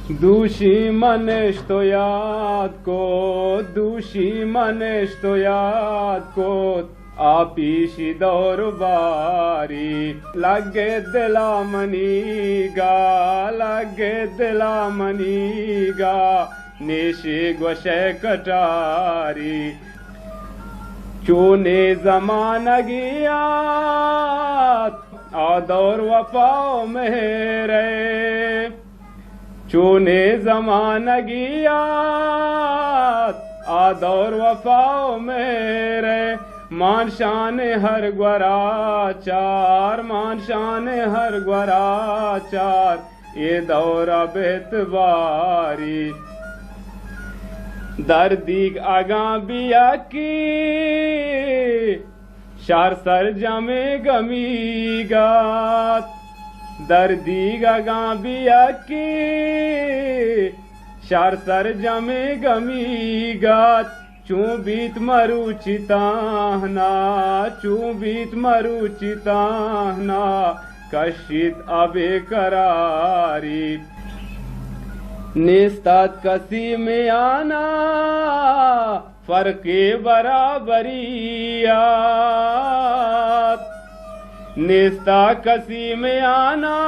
دوشی من اشت و یاد کت، دوشی من اشت و یاد کت، آ پیشی دور و باری. لگت دلا منیگا، لگت دلا منیگا، نیشی گوشئے کٹاری. چونیں زمانگے آت، آ دور وفا و مہرئے. چونیں زمانگے آت، آ دور وفا و مہرئے. مانشان ہر گورا چار، مانشان ہر گورا چار، اے دور ءَ بہت باری. دردیگ اگاں بیاکی، شار سرجمیں گمیگ ات. دردیگ اگاں بیاکی، شار سرجمیں گمیگ ات. چون بیت مروچی تہنا، چون بیت مروچی تہنا، کشیت ءَ بے قراری. نیست ات کسی میانا، فرقے برابری ات. نیست ات کسی میانا،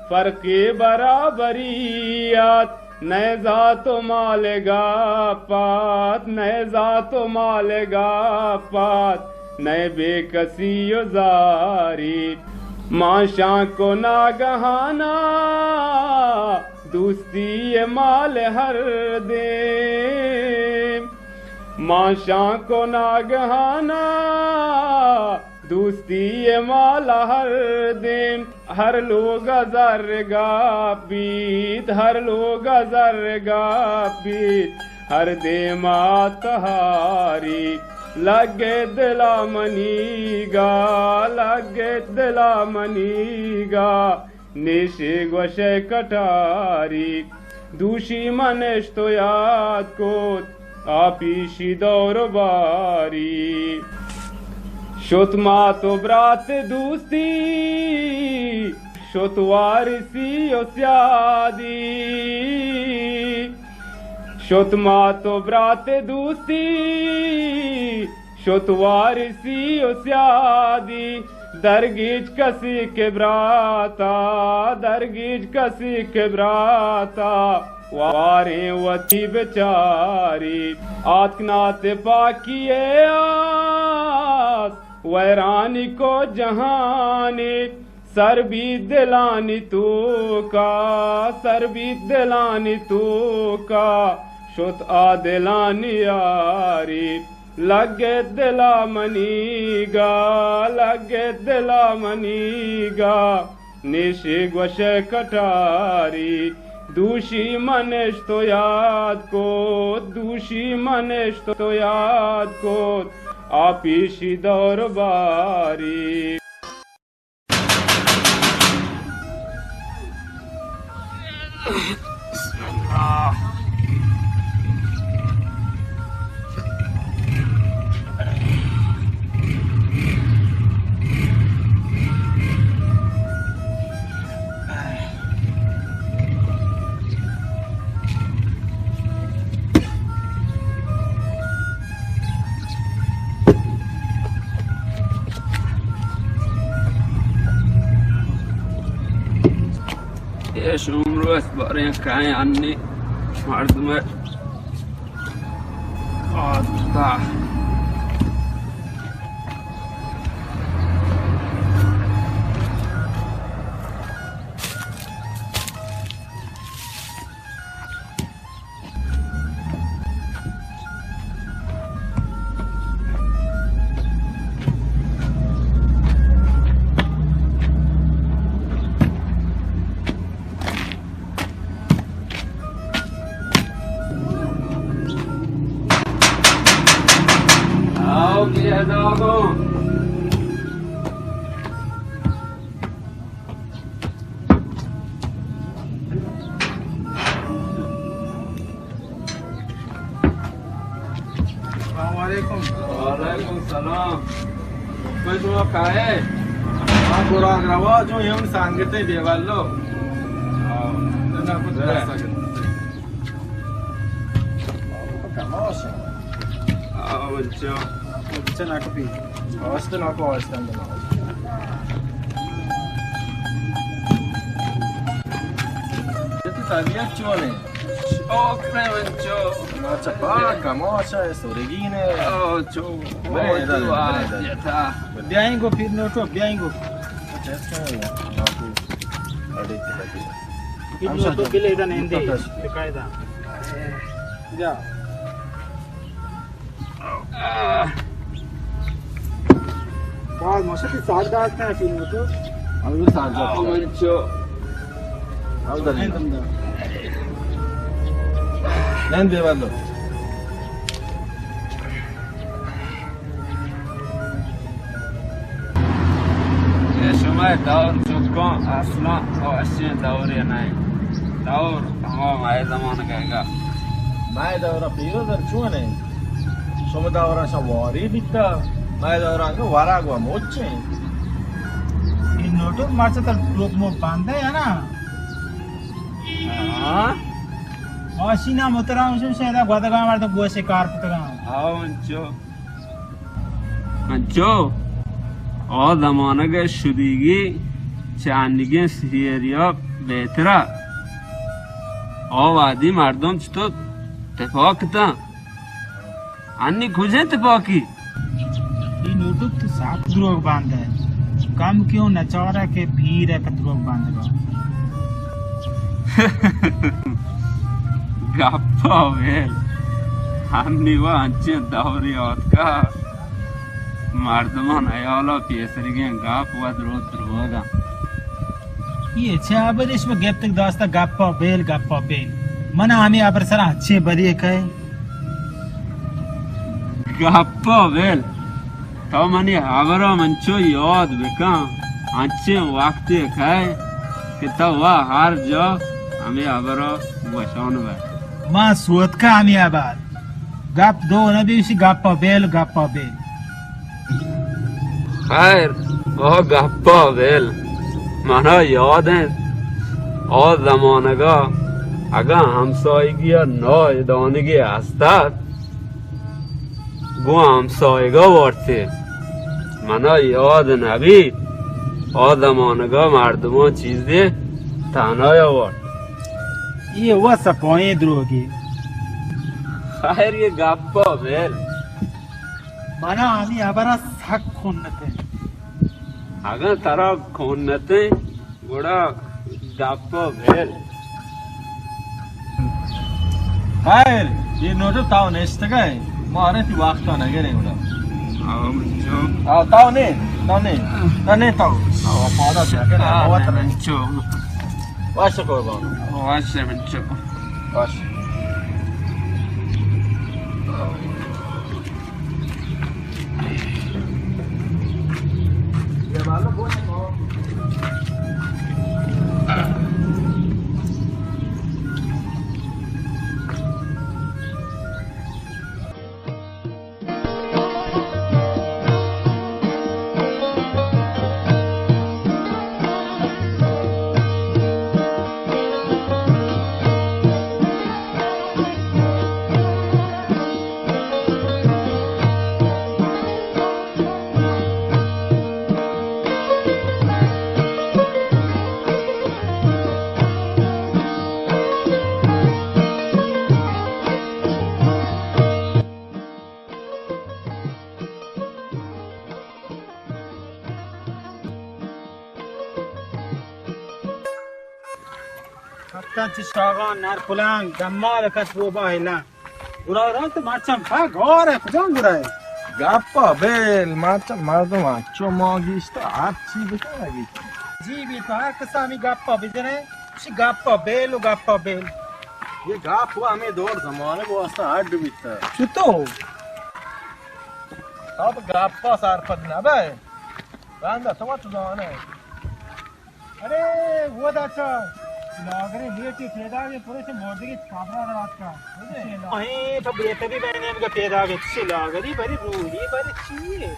فرقے برابری ات. نئے ذات و مال گپ ات، نئے ذات و مال گپ ات، نئے بے کسی و زاری. مانشانک و ناگہانا، دوستی ءِ مال ہر دیم. مانشانک و ناگہانا، دوستی ءِ مال ہر دیم. ہر لوگ ءَ زر گپ بیت، ہر لوگ ءَ زر گپ بیت، ہر دیم ءَ تہاری. لگت دلا منیگا، لگت دلا منیگا، نیشی گوشئے کٹاری. دوشی من اشت و یاد کت، آ پیشی دور و باری. شت مات و برات دوستی، شت وارثی و سیادی. شت مات و برات دوستی، شت وارثی و سیادی. درگیج کسی کہ براتا، درگیج کسی کہ براتا، واریں وتی بچاری. آتک ناتپاکی ءِ آس، ویرانی کو جہانی. سر بیت دلانی توکا، سر بیت دلانی توکا، شت آ دلانی یاری. لگت دلا منیگا، لگت دلا منیگا، نیشی گوشئے کٹاری. دوشی من اشت و یاد کت، دوشی من اشت و یاد کت، آ پیشی دور باری. اے شوم روز باریں کائیں انی مردم آتا. آؤ، بیا داغوں. السلام علیکم. وعلیکم السلام. کوئی شما کائے؟ ما گراگ رواج ہوں، ہم سانگتے بے والو. ہاں. نہ، نہ، چو۔ چو ناکو پی۔ آستہ ناکو آستہ اندر ناکو۔ تو طبیعت چون ہے؟ شوق نے من چو۔ ماچا پاک، ماشا ہے، سورگین ہے۔ او چو۔ بلے، بلے، بلے۔ بیائیں گو پیر نوٹو، بیائیں گو۔ اچھا، اس کا ہے، ناکو۔ اڑے، اڑے۔ پیر نوٹو بلے دا نہیں دے۔ جا۔ باز ماشا تئی ساگ داشتہ فیلم تو۔ ہم ساگ داشتہ۔ آؤ من چو۔ آؤ در۔ نند بے بندو۔ اے شمئے دور چکاں اصلاً وشیں دورے نہ انت۔ دور ہما مئے زمانگ ءَ گا۔ مئے دور ءَ پیرو در چون انت؟ شمئے دور ءَ شا واری بیتا، مئے دور ءَ انگا ورگ و مچ انت۔ اے نوٹو مرچا تر ٹوک موک بندے یا نا؟ ہاں؟ ماشین ءَ مترا ہم شاید گودگا مردم گوشے کار کتگا۔ ہاں، انچو۔ انچو، آ زمانگ ءِ شدیگی چہ انیگیں سیری ءَ بہتر ات۔ آ وہدی مردم چتو تپاک اتاں۔ انی کجیں تپاکی؟ اے نوٹک تو سک دروگ باندے۔ کم کیوں نچارہ کہ پیر ءَ پہ دروگ باندگا۔ گپا بل۔ ہنی و انچیں دورے آتکا، مردمان حیالا پیسریگیں گپ و درو دروگا۔ یہ چہ ابدش میں گپتک داستا گپا بل، گپا بل۔ من ہمیں ابر سرا اچھے بدی کئے۔ گپا بل۔ تو منی ہبرا منچو یاد بکن، انچیں وقتے کئے کہ تو وا ہر جا ہمے ہبرا گوشان بئے۔ ما سوتکا ہمے ہبر۔ گپ دو نہ بیشی، گپا بیل، گپا بیل۔ خیر، او گپا بیل۔ منا یاد انت، او زمانگا اگاں ہمسایگیا نادانگے ہستت، گوں ہمسایگا وارتے۔ منا یاد نبیت، آ زمانگا مردمان چیزے تہنایا وارت۔ یہ و سپائیں دروگی۔ خیر، یہ گپا بل۔ منا ہمی ہبرا سک کنتے۔ اگاں ترا کنتے، گڑا گپ ء بل۔ خیر، اے نوٹو تاو نشتگ ئے، ما ہرے تی وقت ء نہ گریں گڑا۔ آو منچو۔ آو تاو نے، تاو نے، تاو نے تاو۔ آو پادا بیا کہ آو وت منچو۔ واش قربان۔ واش منچو۔ واش۔ کپتن چہ شاغان نر پلنگ، دمال کس روبا ہلنگ۔ گڑا رند مرچاں پہ گار ء کجام گڑا ء؟ گپا بل، مرچاں مردم انچو ما گیشتر ہر چی بکن گیشتر۔ جی بی تو ہر کسا ہمیں گپا بجنے، چی گپا بل و گپا بل۔ یہ گپ و ہمیں دور زمانگ واسطہ اڈ بیتا۔ چطور؟ اب گپا سرپد نہ بے۔ بندہ تو تو زانے۔ ارے، وہ دا چا لاگرے لیٹی پیدا گے پورے سے موردگی کابرا رات کا۔ اہیں، تو بیت بھی بہنے ہم کا پیدا گے، چی لاگری بری روڑی بری چی ہے؟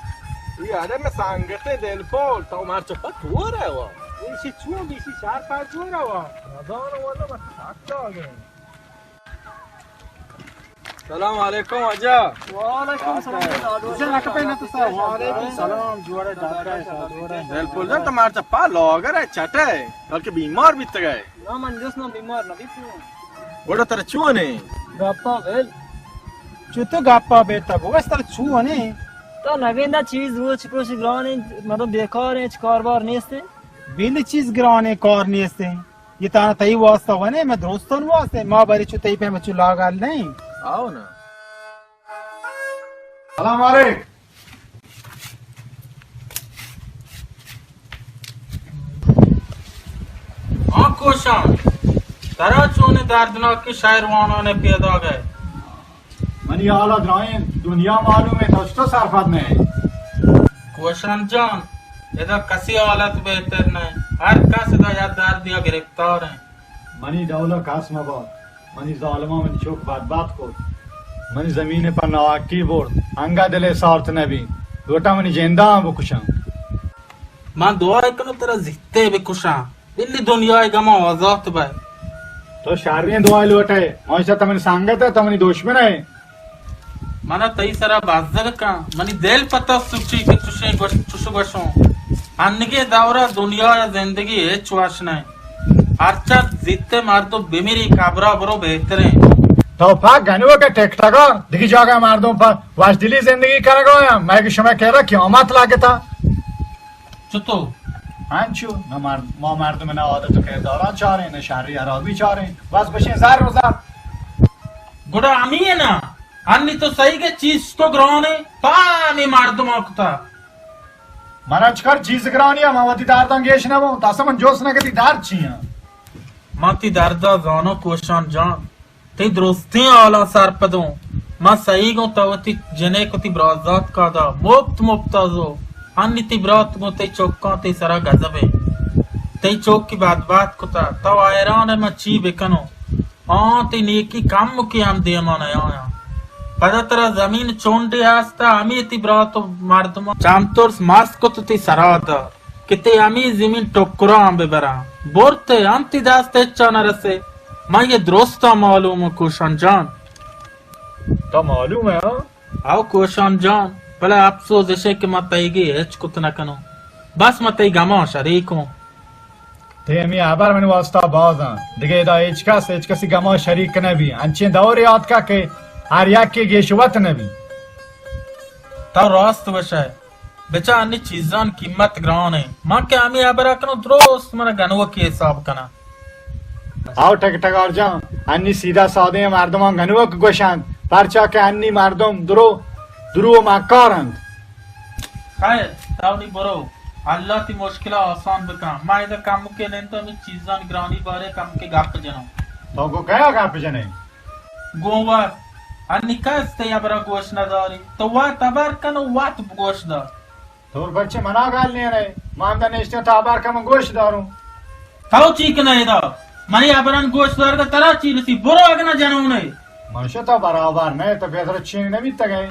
یہ آدم میں سانگتے دل پول، تو مار چپا تو رہا ہوا۔ اسی چون بیسی چار پانچ ہو رہا ہوا۔ ندان والا بس سات لاگے۔ سلام علیکم واجہ۔ وعلیکم سلام۔ وعلیکم سلام، جوڑے ڈاکٹر صاحب، جوڑے۔ دلپل جان، تو مارچا پا لاگر ئے، چٹ ئے، بلکہ بیمار بیتگ ئے۔ نا، من جس نہ بیمار نہ بیتوں۔ گڑا ترا چون ایں؟ گپا بل۔ چو تو گپا بیتا بگوش، ترا چون ایں؟ تو نگندا چیز روچ پروش گران ایں، مطلب بیکار ایں، ہچ کاروبار نیست ایں۔ بل چیز گران ایں، کار نیست ایں۔ یہ تانا تئی واسطہ ونے، میں درستان واسطہ، ما بری چو تئی پہ مچو لاگال نہیں۔ آؤ نا۔ سلام علیک۔ ہاں کوشان، ترا چون دردناک شاعر وانان پیدا گئے؟ منی حالا درائیں دنیا معلوم ایں، تو چطور سرپد نہ ئے؟ کوشان جان، ادا کسی حالت بہتر نہ ایں، ہر کس ادا یک دردیا گرفتار ایں۔ منی ڈولا کس مبا، منی ظالماں منی چوک برباد کت، منی زمین پہ ناحقی برت، انگا دلے سارت نبی، لوٹا منی جنداں بکشاں۔ من دعا کنوں ترا زیتے بکشاں، بلی دنیائے گما آزات بئے۔ تو شریں دعائے لوٹئے، ما اشتا تو منی سنگت ئے، تو منی دشمن ئے۔ منا تئی سرا بزگ کن، منی دل پہ تو سوچی کہ چوشیں گوش-، چوش گوشوں۔ انگیں دورا دنیا ء زندگی ہچ وش نہ۔ ہرچند زیتے مردم بمیری، قبرا برو بہتریں۔ تو پاک گنوک ٹک ٹکا، دگی جاگہ مردم پہ وشدلی زندگی کنگا یا، مئے کہ شما کرا قیامت لگتا۔ چطور؟ انچو، نہ مر-، ما مردم نہ عادت و کرداراں چاریں، نہ شری عرابی چاریں، بس بشیں زر و زر۔ گڑا ہمی ہے نا، انی تو صحیح کہ چیز تو گرانے، پا ہمی مردم آکتا۔ من اچ کر چیز گرانی ہے، من وتی درداں گیش نہ بوں، تاسا من جوس نہ کتی درد چی ہیں۔ من تی دردا زانو کوشان جان۔ تئی درستیں حالاں سرپدوں۔ من سہی گوں تو وتی جنک وتی برازاتکا دا مپت مپتا زو۔ انی تئی برات گوں تئی چکاں تئی سرا گزبیں۔ تئی چکی بدبخت کتا۔ تو حیران ئے من چی بکنوں؟ آں تئی نیکی کمکے ہم دیما نیایاں۔ پدا ترا زمین چنڈے ہستا، ہمے تئی برات و مردماں چم ترس مست کت و تئی سرا دا۔ کہ تئی ہمے زمین ٹکراں ببراں۔ برت ئے، ہم تئی دست ہچا نہ رسے۔ من یہ درستاں معلوم اوں کوشان جان۔ تو معلوم ہے، ہاں؟ او کوشان جان، بلے افسوس اشے کہ من تئیگی ہچ کت نہ کنوں۔ بس من تئی گماں شریک اوں۔ تئی ہمے ہبر منی واسطہ باز اَنت۔ دگہ ادا ہچ کس، ہچ کسی گماں شریک نہ بی۔ انچیں دورے آتکا کہ ہر یکے گیش وت نہ بی۔ تو راست گوشئے۔ بچا انی چیزان قیمت گران ایں۔ من کہ ہمے ہبرا کنوں درست من گنوکی حساب کناں۔ آو ٹگٹگار جان، انی سیدھا سادیں مردمان گنوک گوشنت، پرچا کہ انی مردم درو، درو و مکار انت۔ خیر، تو نی برو، اللہ تی مشکلا آسان بکن۔ من ادا کمکے نندوں، ہمے چیزان گرانی بارے کمکے گپ جنوں۔ تو گوں کیا گپ جنے؟ گوں وت۔ انی کس تئی ہبرا گوش نداری۔ تو وت ہبر کن و وت گوش دار۔ تو پرچے منا گال نینے؟ ما ہمدا نشتیں، تو ہبر کن، من گوش داروں۔ تو چی کنے ادا؟ منی ہبران گوش دارگا ترا چی رسی؟ برو اگنا جنونے۔ من شو تو برابر نہ، تو بہتر چین نبیتگے۔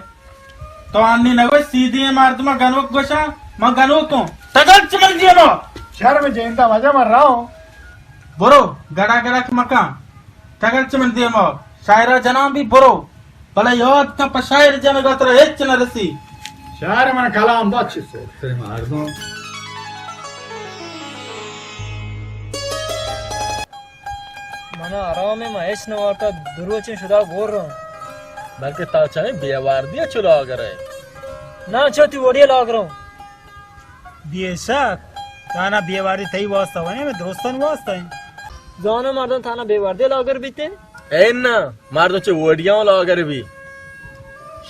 تو انی نگوش سیدھی مردما گنوک گوشاں، من گنوکوں۔ تگل چہ من دیما۔ شرم جیندا مجا من راہوں۔ برو، گڑا گڑا مکن۔ تگل چہ من دیما، شاعرا جنان بی برو، بلے یاد کن پہ شاعر جنگا ترا ہچ نہ رسی۔ شاعر من کلام دا چی سوچتے مردم۔ منا آرام، ما ہچ نہ وارتا، دو روچیں شدا گور رہوں۔ بلکہ تا چاہیں بے واردی چلو آگرے۔ نہ چو تی وڑی لاگروں۔ بے شک، تانا بے واری تئی واسطہ ونے، میں درستان واسطہ ہیں۔ زانو مردم تانا بے وردی لاگر بیتے؟ اے نا، مردم چہ وڈیاں لاگر بی۔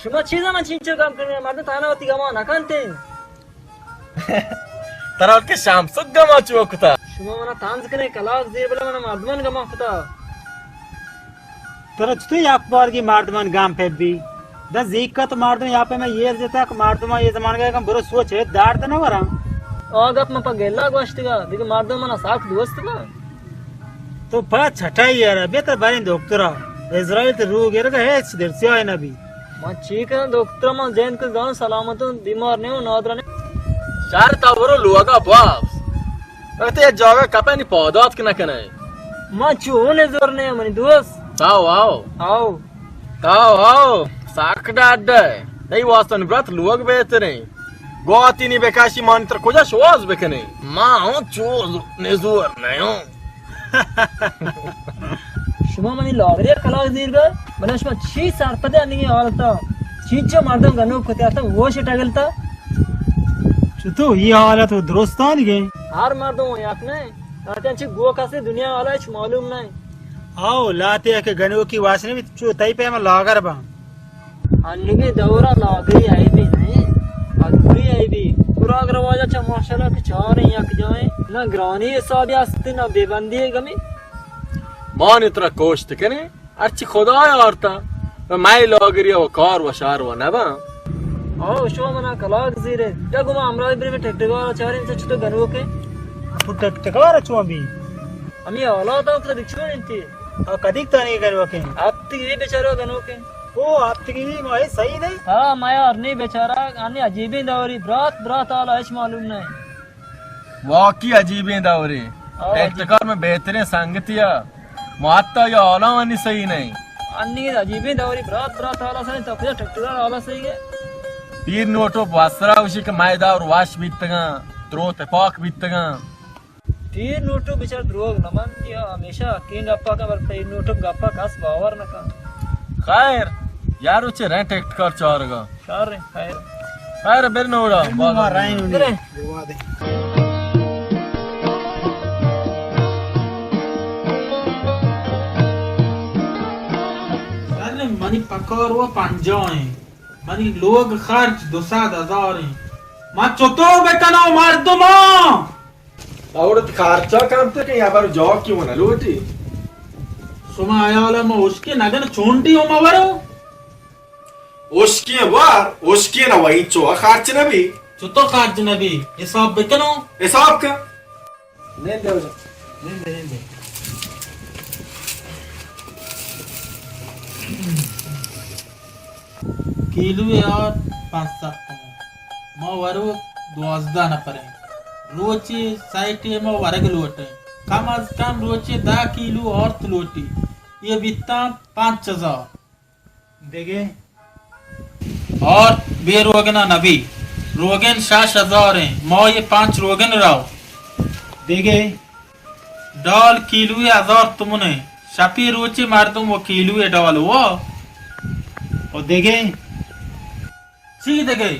شما چیزا من چینچو کم کرنے، مردم تانا وتی گما نہ کنتے۔ ترا کہ شمسک گما چو کتا۔ شما منا طنز کنے، کلاک زیر بلے منا مردمان گما کتا۔ ترا چطور یک بارگی مردمان گم پہ بی؟ داں زیکا تو مردم یا پہ میں یہ جتا کہ مردمان یہ زمانگا کم برو سوچ ہے، دارت نہ وراں۔ آ گپ من پہ گلا گوشتگا، دگہ مردم منا ساک دوست با۔ تو پہ چھٹائی یارا، بیا تر باریں دکترا۔ اسرائیل تے روح گرگا ہیچ درسیائی نہ بی۔ من چی کناں دکترا، من زند کہ زان سلامتوں، بیمار نہیں ہوں، نادرا نہیں۔ شہر تا برو لوگا باز۔ وقتی یک جاگہ کپنی پادات کہ نہ کنے۔ من چون زور نہیں منی دوست۔ آو، آو۔ آو۔ آؤ، آؤ، سک ڈڈ ئے۔ تئی واسطہ نی برات لوگ بہتریں۔ گواتی نی بکشی، ما نی ترا کجا شواز بکنیں؟ ما ہوں چوز نزور نیوں۔ شما منی لاگریا کلاگ زیرگا، بلے شما چی سرپدے انگی حالتا؟ چینچو مردم گنوک کتے آتا، وش ٹگلتا؟ چتو ای حالت و درستانی گئے؟ ہر مردم یک نہ، آتیان چی گو کسی دنیا والا ہچ معلوم نہ۔ آؤ، لاتے کہ گنوکی واس نہ بیت، چو تئی پیما لاگر باں۔ انگی دورا لاگری عیبی نہیں، مجبوری عیبی۔ خوراک رواجا چا ماشاءاللہ کہ چاریں یک جائیں، نہ گرانی حسابی است، نہ بے بندی گمی۔ ما نی ترا کوشت کنیں، ہرچی خدا آرتا، و مئے لاگری و کار و شہر و نباں۔ آؤ، شو منا کلاگ زیرے، یا گما ہمراہ بریم ٹکٹکارا چاریں، چا چتو گنوکیں۔ تو ٹکٹکارا چون بی؟ ہمیں حالات آؤ کتا دکھشون انتی۔ آ کدیک تانی گنوکیں؟ ہفتگی بیچارہ گنوکیں۔ او، ہفتگی ما اے صحیح نہیں؟ ہاں، ما یار نہیں بیچارہ، انی عجیبیں دوری، برات، برات حالا ہچ معلوم نہیں۔ واقعی عجیبیں دورے۔ ہاں، عجیب۔ ٹکٹکار میں بہترین سنگتی ہے۔ ما حتی یا حالا انی صحیح نہیں۔ انی عجیبیں دوری، برات، برات حالا صحیح، تو کجا ٹکٹکار حالا صحیح ہے؟ پیر نوٹو بسرا اسی کہ مئے دور وش بیتگاں، درو تپاک بیتگاں۔ پیر نوٹو بچار دروگ نہ منتی، ہمیشہ حقیں گپا کن، بلے پیر نوٹو گپا کس باور نہ کن۔ خیر، یار روچے رین ٹکٹکار چارگا۔ شر، خیر۔ خیر، بر نوڑا، بر ما رین۔ برے۔ شر، منی پکار و پنجاہ ہیں، منی لوگ خرچ دو سد ہزار ہیں، ما چطور بکنو مردمان؟ اوڑت خرچہ کمتر کہ یا بر جاکی و نہ لوٹی۔ شما حیال ما اشکی نگن چونڈی و ما ورو؟ اشکی وار، اشکی نہ وئی چو خرچ نہ بی۔ چطور خرچ نہ بی؟ حساب بکنو۔ حساب کن۔ نندے ہو جا۔ نندے، نندے۔ کیلوے آرت پنچ سد تومن۔ ما وروک دوازدہ نفریں۔ روچے سئے ٹیم ء ورگ لوٹیں۔ کم از کم روچے دہ کیلو آرت لوٹی۔ اے بیتاں پنچ ہزار۔ دگہ؟ آرت بے روگنا نبی۔ روگن شش ہزار ایں۔ ما اے پنچ روگن رو۔ دگہ؟ ڈال کیلوے ہزار تومن ء، شپی روچی مردم و کیلوے ڈال و۔ و دگہ؟ چی دگہ؟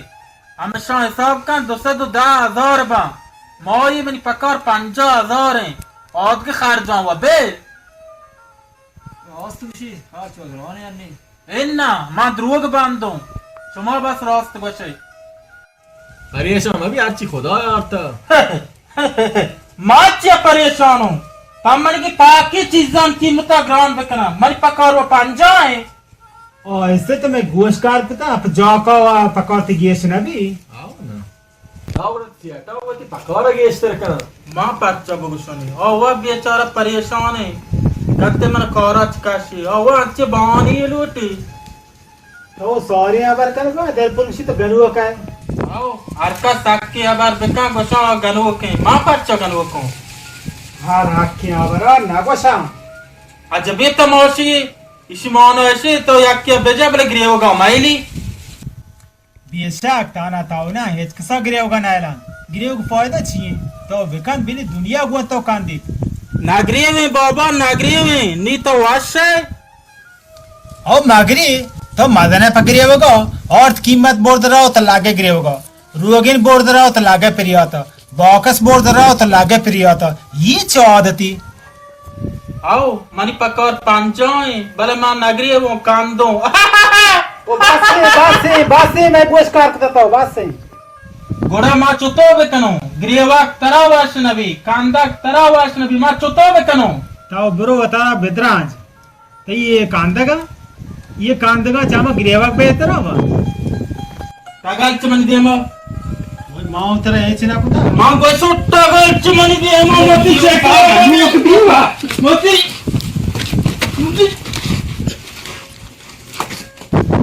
ہمشاں حساب کن، دو سد و دہ ہزار باں۔ ماہی منی پکار پنجاہ ہزار ایں۔ آدگہ خرجاں و بے۔ راست گوشی، ہر چو گران یعنی۔ انا، ما دروگ باندوں۔ شما بس راست گوشے۔ پریشان مبی، ہرچی خدا آرتا۔ ما چیا پریشان ہوں؟ پمن کی پاکی چیزان قیمتا گران بکنا۔ من پکار و پنجاہ ہیں۔ او، ایسے تو میں گوش کار کتا، پ جاکا و پکار تی گیش نبی۔ آو نا۔ آو نا، تی اٹا و تی پکار گیشتر کنا۔ ما پرچا بگوشانی۔ آو بیچارہ پریشان ہیں۔ کتے من کارا چکاشی۔ آو انچے بانی لوٹی۔ تو ساری ہبر کن کو، دل پرشی تو گنوک ہے۔ او، ہر کس حقی ہبر بکن، گوشاں گنوک ہیں۔ ما پرچا گنوک ہوں؟ ہر حقی ہبر آ نہ گوشاں۔ عجبی تماشی، اشی مانا اشی تو یکی بجا بلے گریوگا مائلی۔ بے شک، تانا تاو نہ، ہچ کسا گریوگا نائلان۔ گریوگ فائدہ چی ہیں؟ تو بکن بلی دنیا گون تو کاندیت۔ نگریویں بابا، نگریویں، نی تو وش ہے۔ او مگری، تو مزنہ پہ گریوگا، آرت قیمت برد رو تو لاگے گریوگا، روگن برد رو تو لاگے پریاتا، باکس برد رو تو لاگے پریاتا، یہ چو عادتی؟ او، منی پکار پنجاہیں، بلے من نگریووں کندوں۔ او بس ایں، بس ایں، بس ایں، میں گوش کار کتا تو، بس ایں۔ گڑا ما چتو بکنوں؟ گریوک ترا وش نبی، کندک ترا وش نبی، ما چتو بکنوں؟ تو برو وتارا بدرانج۔ تئی اے کاندگ ء؟ اے کاندگ ء چہ ہما گریوگ بہتر ء با۔ ٹگل چہ منی دیم ء۔ اوئے، ما ترا ہچ نہ کتا۔ ما گوشو ٹگل چہ منی دیم ء، متی چیک متی۔ متی۔ متی۔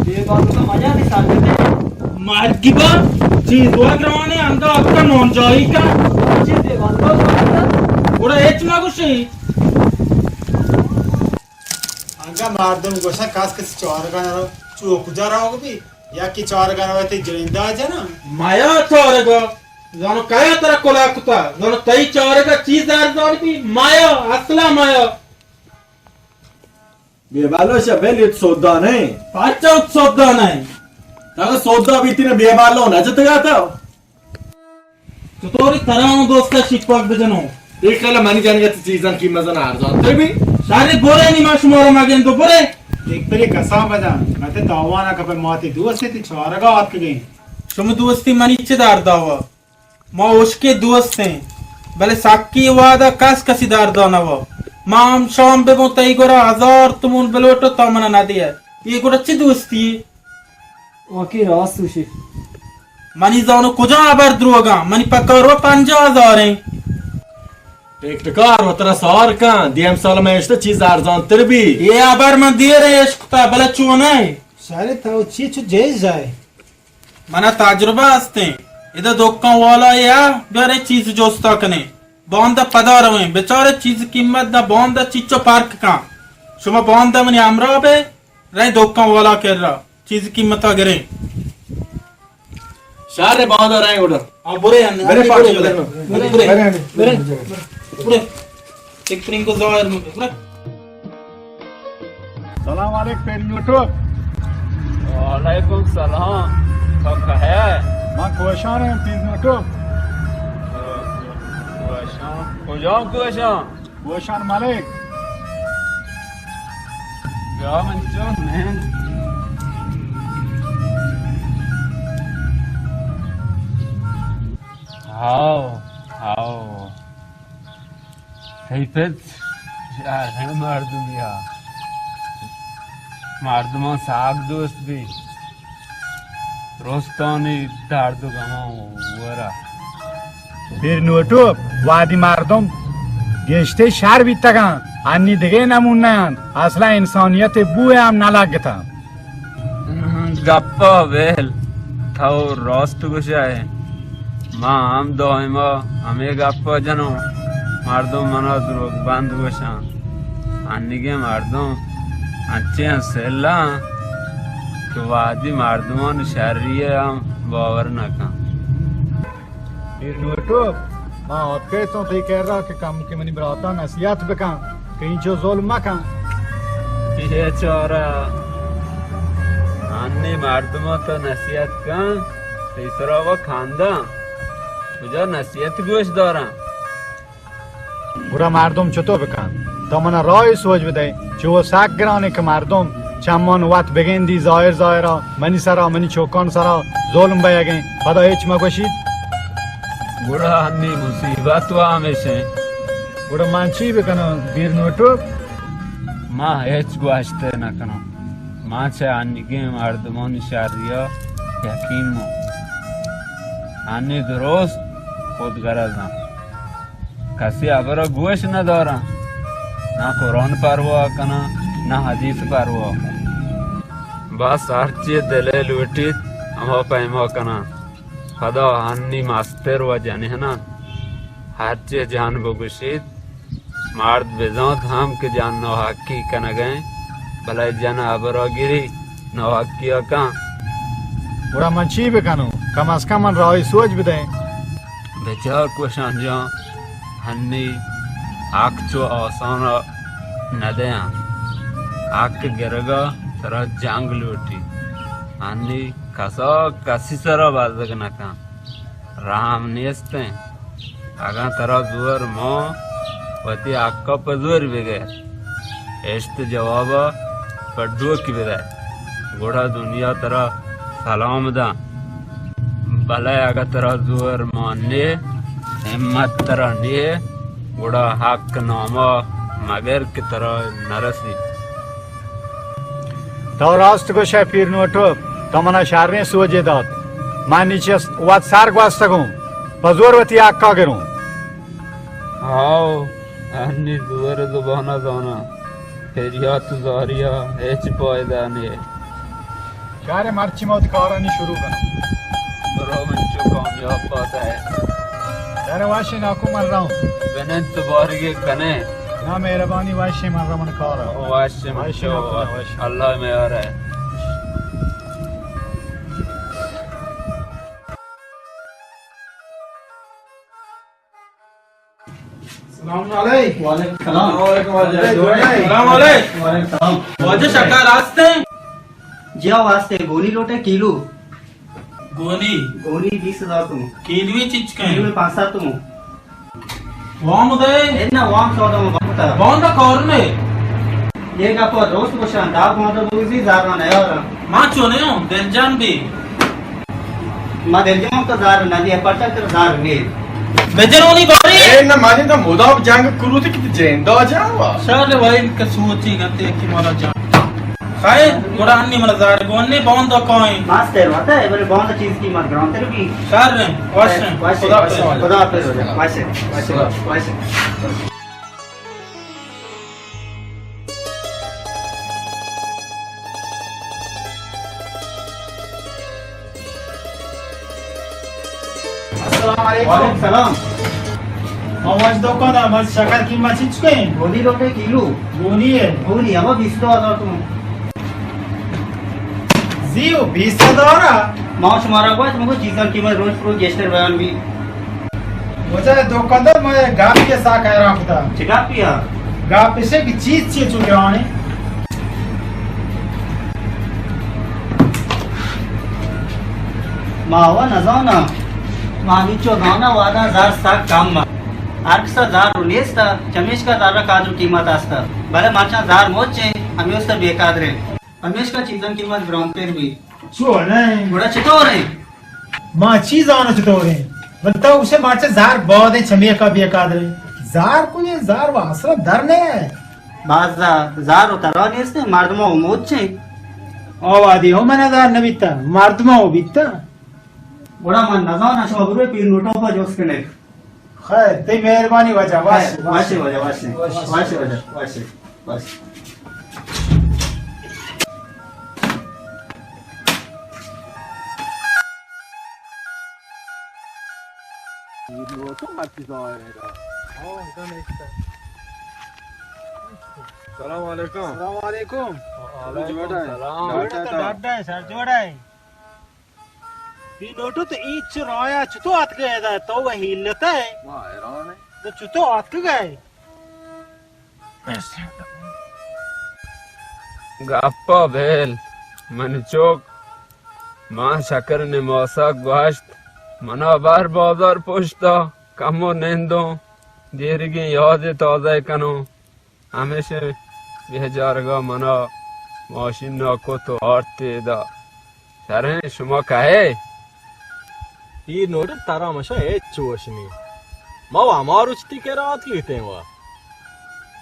اے بات تو مزہ نہیں ساتھ۔ مرگی با، چیز ہوا گرانے، اندر آپ کا نون جائی کا۔ چیز دے بات تو۔ گڑا ہچ مہ گوشی۔ مردم گوشن کس کسی چارگا نرو، چو کجا روگ بی؟ یکی چارگا روی تی جنیندا جنا؟ مایا چارگا؟ زانو کایا ترا کلا کتا؟ زانو تئی چارگا چیز ارزان بی؟ مایا، اصلا مایا. بے بالو شا بل ات سودا نہ. پرچا ات سودا نہ؟ تاکہ سودا بیتی نہ بے بالو نہ جتگا تا. چطوری ترا اوں دوستا شیپاک بجنوں؟ ایک خیال منی جانگا تی چیزاں قیمت زن ارزان تر بی. شاری بورے نی ما شمارا مگن دو بورے. یک پری قسم بجن، متے تاوانا کپے ماتی دوستی تی چارگا آتکگیں. شما دوستی منی چے دار داوا؟ ما اشکے دوست ایں، بلے سکی وعدہ کس کسی دار دانوا. ما ہم شام ببوں تئی گورا ہزار تمون بلوٹو تا منا ندیئے. یہ گورا چی دوستی؟ واقعی راست گوشی. منی زانو کجا ہبر دروگاں؟ منی پکا رو پنجاہ ہزار ایں. ٹکٹکار و ترا سوار کن، دیم سال میں اشتہ چیز ارزان تر بی. یہ ہبر من دیر اشکتا، بلے چونہ؟ شاری تو چی چو جیز جائے؟ منا تجربہ ہستیں. ادا دکان والا یا بیارے چیز جوستا کنے. باندا پدا رویں، بچارے چیز قیمت دا باندا چیچو پرک کن. شما باندا منی ہمراہ بے، رئے دکان والا کرا چیز قیمتا گریں. شہر باندا رئے اوڈا. آ، برے ہن، برے ہن، پارٹی برے، برے. برے، برے، برے، برے. برے. ایک ترین کو ظاہر میں، برے. سلام علیک پیر نوٹو. وعلیکم سلام. تو کہے؟ من کوشان ہوں پیر نوٹو. کوشان؟ کجا کوشان؟ گوشان ملک. بیا من چون نند. ہاو، ہاو. تئی پت شہریں مردمیا. مردمان ساگ دوست بی. درستانی درد و غمان ورا. پیر نوٹو، وادی مردم گیشتے شر بیتگاں، انی دگہ نمونہ انت، اصلا انسانیت بوئے ہم نلگتاں. گپا بیل، تو راست گوشئے. ما ہم دائما ہمے گپا جنوں، مردم منا دروگ بند گوشاں. انیگیں مردم انچیں سلاں کہ وہدی مردمان شری ء ہم باور نہ کن. اے نوٹو، ما آتکیتوں تئی کرا کہ کم کہ منی براتاں نصیحت بکن کہ اینچو ظلم مکن. اے چارہ انی مردماں تو نصیحت کن، تئی سرا و کنداں، کجا نصیحت گوش داراں. گڑا مردم چطور بکن؟ تو منا راہی سوج بدئے، چو سک گرانیں کہ مردم چمان وت بگندی ظاہر ظاہرا منی سرا، منی چوکان سرا ظلم بیگیں، پدا ہچ مگوشیت. گڑا ہنی مصیبت و ہمیشیں. گڑا من چی بکناں بیر نوٹو؟ ما ہچ گوشتے نکناں. ما چہ انیگیں مردمانی شریا یقین ماں. انی درست خود غرضاں. کسی ہبرا گوش نہ داراں، نہ قرآن پرواہ کناں، نہ حدیث پرواہ کناں. بس ہرچی دلے لوٹیت، ہما پیما کناں. پدا ہنی مستر و جنیناں ہرچی جان بگوشیت، مرد بزانت ہم کہ جان ناحقی کنگیں، بلے جن ہبرا گری ناحقیا کن. گڑا من چی بکنوں؟ کم از کم من راہی سوج بدئے. بچار کوشان جان، ہنی حق چو آسانا ندیاں. حق گرگا ترا جنگ لوٹی. ہنی کسا کسی سرا بزگ نکن. رحم نیستیں. اگاں ترا زور مان، وتی حقا پہ زور بگر. اشت جوابا پہ ڈوک بدئے. گڑا دنیا ترا سلام داں. بلے اگاں ترا زور مان نے، ہمت ترا نے، گڑا حق ناما مگر کہ ترا نرسی. تو راست گوشئے پیر نوٹو، تو منا شریں سوجے دات. من نی چست وت سر گوستگوں، پہ زور وتی حقا گروں. ہاو، ہنی زور زبانا زاناں، پریات زاریا ہچ پائدہ نے. شہر مرچی ما وتی کارانی شروع کناں. برو من چو کامیاب بات ہے. شہر واشی ناکو من راؤں. بنند تو بارگے کنے. نا، مہربانی، وش ئے، من رواں من کار ءَ۔ وش ئے، من وش ئے، چو، خدا، وش ئے۔ اللہ میار ئے۔ سلام علیکم۔ وعلیکم السلام۔ السلام علیکم واجہ۔ جوڑ ئے؟ سلام علیکم۔ وعلیکم السلام۔ واجہ شکر ہست ایں؟ جی ہاں، واسطے گونی لوٹ ئے کیلو۔ گونی؟ گونی بیست ہزار تومن۔ کیلوے چچکیں؟ کیلوے پانچ سد تومن۔ وام دے؟ اے نا، وام سودا ما بکتا۔ باندا کار نے۔ اے گپ ءَ درست گوشاں، داں باندا بوزی زر ءَ نیاراں۔ ما چو نہ اوں، دلجم بی۔ ما دلجم تو زر نہ دی، پرچا تر زر نے۔ بجرونی باری۔ اے نہ، ما جنتا مدام جنگ کروتے کہ جندا جاوا۔ شر وای کہ سوچی گتے کہ مارا جان۔ خیر، گڑا انی من زر گون نے باندا کائیں۔ ماستر وتا ہے، بلے باندا چیز قیمت گرانتر بی۔ شر، وش۔ وش۔ خدا حافظ۔ خدا حافظ۔ وش، وش، وش۔ السلام علیکم۔ وعلیکم السلام۔ ما واجہ دکاندار، ما شکر قیمت چچکیں؟ گونی لوٹ ئے کیلو۔ گونی ئے؟ گونی، ہما بیست ہزار تومن۔ زی او بیست ہزار ءَ؟ ما شمارا گوشت، مگو چیزاں قیمت روچ پہ روچ گیشتر بیان بی۔ واجہ دکاندار، ما یک گپے ءَ سک حیران کتا۔ چہ گپے ءَ؟ گپ اش کہ چیز چی چو گران ایں؟ ما وا نزاناں۔ ما ہمینچو زاناں وہداں زر سک کم ءَ۔ ہر کس ءَ زر نیست ءَ، چمیشکا زر ءَ قدر و قیمت است ءَ۔ بلے مرچاں زر مچ ایں، ہمے است ءَ بے قدر ایں۔ پمیشکا چیزانی قیمت گرانتر بیت۔ چو نہ؟ گڑا چطور ایں؟ ما چی زاناں چطور ایں؟ بلے تو گوشے مرچی زر باز ایں، چمیکا بے قدر ایں۔ زر کجے؟ زر و اصلا در نہ ایں۔ باز زر، زر و ترا نیست ایں، مردماں و مچ ایں۔ آوادی ہو منا زر نہ بیتا، مردماں و بیتا۔ گڑا من نزاناں، شما بروے پیر نوٹو پا جست کنے۔ خیر، تئی مہربانی واجہ، وش، خیر، وش۔ وش واجہ، وش۔ وش۔ وش واجہ، وش، وش۔ سلام علیکم۔ سلام علیکم۔ وعلیکم السلام۔ ڈاڈا ئے؟ ڈاڈا ئے، سر جوڑا ئے؟ بی نوٹو، تو اینچو رایا چطو آتکگئے ادا؟ تو و ہیلتا ئے؟ ما حیران ایں۔ تو چطو آتکگئے؟ گپا بیل، منی چک، ما شکر نماسا گوشت، منا بر بازار پشتا، کمو نندوں، دیرگیں یادے تازہ کنوں۔ ہمیشہ بیجارگا منا ماشین نا کت و آرت ادا۔ شریں، شما کئے؟ اے نوٹو ترا مشا ہچ وش نی۔ ما و ہما روچ تی کرا آتکیں وا۔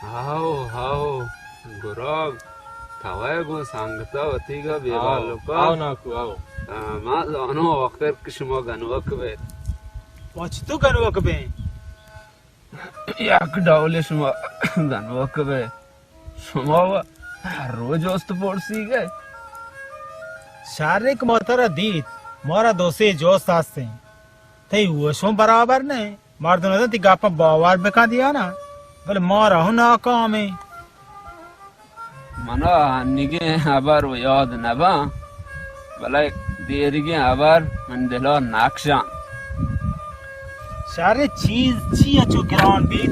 ہاو، ہاو، گراگ، توئے گوں سنگتا وتیگا بے ہاو، بالکا۔ ہاو ناکو، ہاو۔ آ، ما زانوں آخر کہ شما گنوک بیت۔ ما چتو گنوک بیں؟ یک ڈولے شما گنوک بے۔ شما و ہر روچ جست پرسیگئے۔ شریں کہ ما ترا دیت، مارا دو سے جست ہستیں۔ تئی ہوش ہوں برابر نہ۔ مردم نزانت تئی گپاں باور بکن یا نہ، بلے مارا ہوں ناکامیں۔ منا انیگیں ہبر و یاد نباں، بلے دیریگیں ہبر من دلا نکشاں۔ شریں، چیز چی انچو گران بیت؟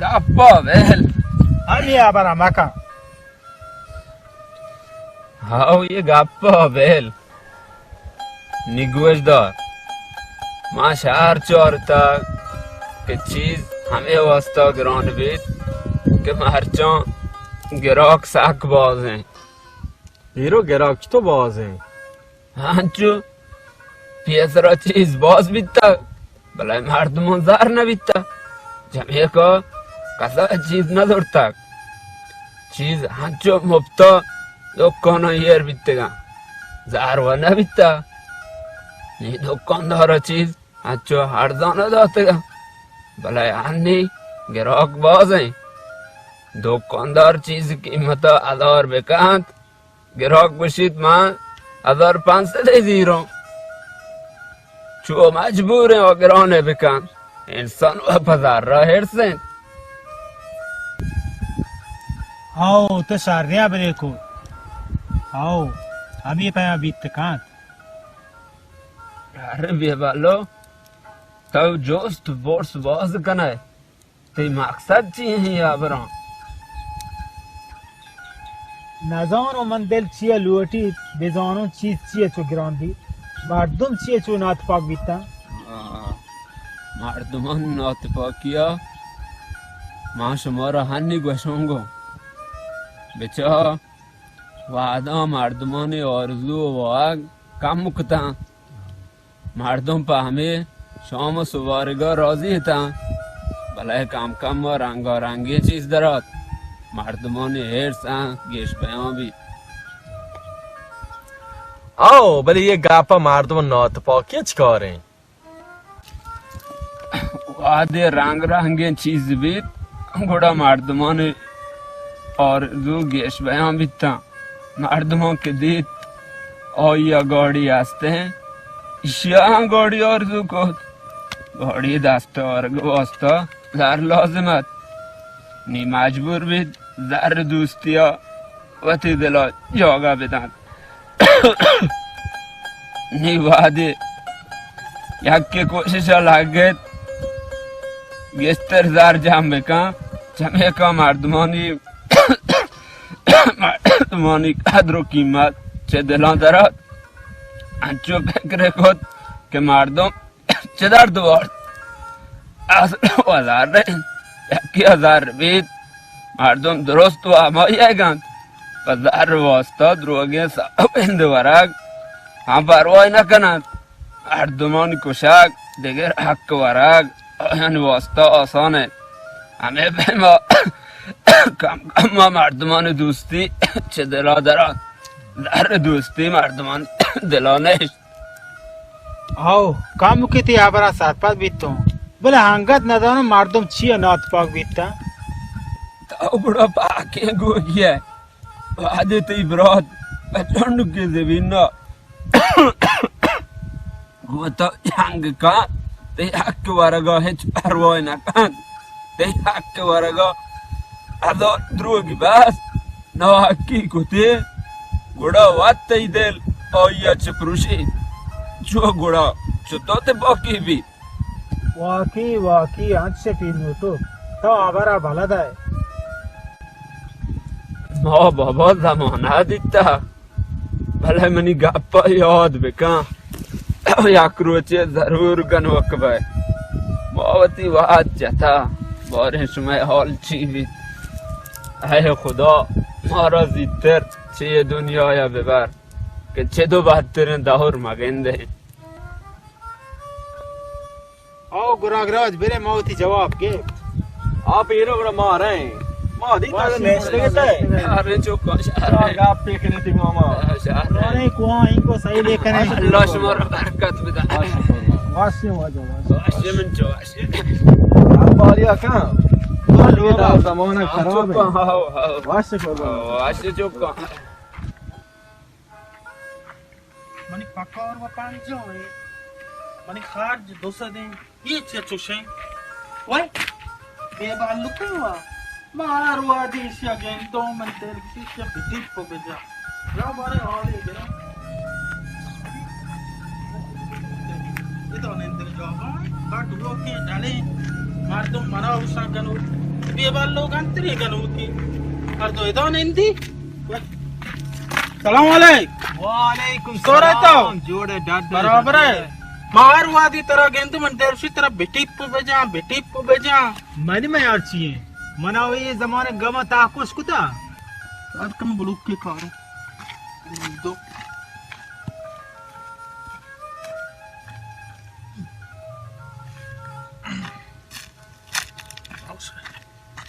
گپا بیل۔ ہمے ہبرا مکن۔ ہاو، اے گپا بیل۔ نی گوش دار، ما شہر چارتگ کہ چیز ہمے واستا گران بیت کہ مرچاں گراک سک بازیں۔ ایرو گراک چتو بازیں؟ ہنچو پیسرا چیز باز بیتگ، بلے مردماں زر نہ بیتگ۔ جمیکا کسا چیز نہ زرتگ۔ چیز ہنچو مپتا دکاناں ایر بیتگاں۔ زر و نہ بیتگ۔ نی دکاندارا چیز ہنچو ارزانا داتگاں۔ بلے ہنی گراک بازیں۔ دکاندار چیز قیمتا ہزار بکنت، گراک گوشیت، من ہزار پنچ سد ء زیروں۔ چو مجبوریں و گرانے بکن۔ انسان و پہ زر ء ہرسیں۔ ہاؤ، تو شریں ہبرے کو۔ ہاؤ، ہمے پیما بیت کنت۔ ارے بے بالو، تو جست پرس باز کنئے۔ تئی مقصد چی ایں اے ہبراں؟ نزانوں من دل چیا لوٹیت، بزانوں چیز چیا چو گران بیت، مردم چیا چو ناتپاک بیتاں۔ آ، مردمانی ناتپاکیا ما شمارا ہنی گوشوں گوں۔ بچا، وہداں مردمانی آرزو و واہگ کم کتاں۔ مردم پہ ہمے شام و سوارگا راضی اتاں، بلے کم کم و رنگارنگیں چیز درات، مردمانی حرص آں گیش بیان بیت۔ آؤ، بلے اے گپ ءَ مردم ناتپاکی چکاریں؟ وہدے رنگ رنگیں چیز بیت، گڑا مردمانی آرزو گیش بیان بیتاں۔ مردماں کہ دیت آئی ءَ گاڑی ہستیں، ایشی ءَ ہم گاڑی آرزو کت۔ گاڑی دست آرگ واسطہ زر لازم ات۔ نی مجبور بیت زر دوستی ءَ وتی دل ءَ جاگہ بدنت۔ نی وہدے یکے کوشش ءَ لگت گیشتر زر جم بکن، چمیکا مردمانی، مردمانی قدر و قیمت چہ دلاں درات۔ انچو فکر کت کہ مردم چہ درد وارت۔ اصل و زر انت، یکے ءَ زر بیت، مردم درست و ہمائی ءَ گنت۔ پہ زر واسطہ دروگیں سوبند ورگ ہم پرواہ نہ کننت۔ مردمانی کشگ دگر حق ورگ آیانی واسطہ آسان انت۔ ہمے پیما کم کم ءَ مردمانی دوستی چہ دلا درات۔ زر دوستی مردمانی دلا نیست۔ ہو، کمکے تئی ہبراں سرپد بیتوں، بلے انگت نزانوں مردم چیا ناتپاک بیتاں۔ تو گڑا پاکیں گوگی ئے۔ وہدے تئی برات پہ چنڈکیں زمین ءَ گوں تو جنگ کنت، تئی حق ورگا ہچ پرواہ نہ کنت۔ تئی حق ورگا ہزار دروگی بس، ناحقی کتے، گڑا وت تئی دل آئی ءَ چہ پروشیت۔ چو گڑا چتو تپاکی بیت؟ واقعی، واقعی، انچش پیرموٹو، تو ہبرا بلد ئے۔ ما بابا زمانہ دیتہ، بلے منی گپ ءَ یاد بکن، یک روچے ضرور گنوک بئے۔ ما وتی وہد جتہ، باریں شمئے حال چی بیت؟ اے خدا، مارا زیتر چہ اے دنیا ءَ ببر کہ چد و بدتریں دور مگندیں۔ آؤ گراگراج، برے ما وتی جواب گپت۔ آپ ایرو گڑا ما رہیں۔ ما دی تو نشتگے تے۔ ارے چپ کن، شہر۔ گپ پہ کنے تی ماما۔ شہر۔ ارے کواں ان کو صحیح لے کنے۔ اللہ شمارا برکت بدا۔ واشی واجہ، واشی۔ واشی من چو واشی۔ آپ آلیا کہاں؟ زمانہ خراب ہے۔ چپ کن، ہاؤ، ہاؤ۔ واشی قربان۔ واشی چپ کن۔ منی پکار و پنجاہ ایں، منی خرج دو سد ایں، اے چیا چوشیں؟ وئے، بے بالکیں وا، ما ہر وہدی ایشیا گندوں، من دل گوشی ایشیا بٹیپ و بجا۔ یا بارے حالے گرا۔ ادا نندر جاگا، بٹ وہ کے ڈالے، مردم منا اوشا گنو، بے بال لوگ انتری گنوتی، ہر دو ادا نندی۔ سلام علیک۔ وعلیکم سورہ تو؟ سلام۔ جوڑ ئے، ڈاڈ ئے، برابر ئے۔ ما ہر وہدی ترا گندوں، من دل گوشی ترا بٹیپ بجاں، بٹیپ بجاں۔ منی میار چی ایں؟ منا اے زمانہ گم ءَ تاکوش کتا۔ اد کم بلوک کے کارو۔ دو۔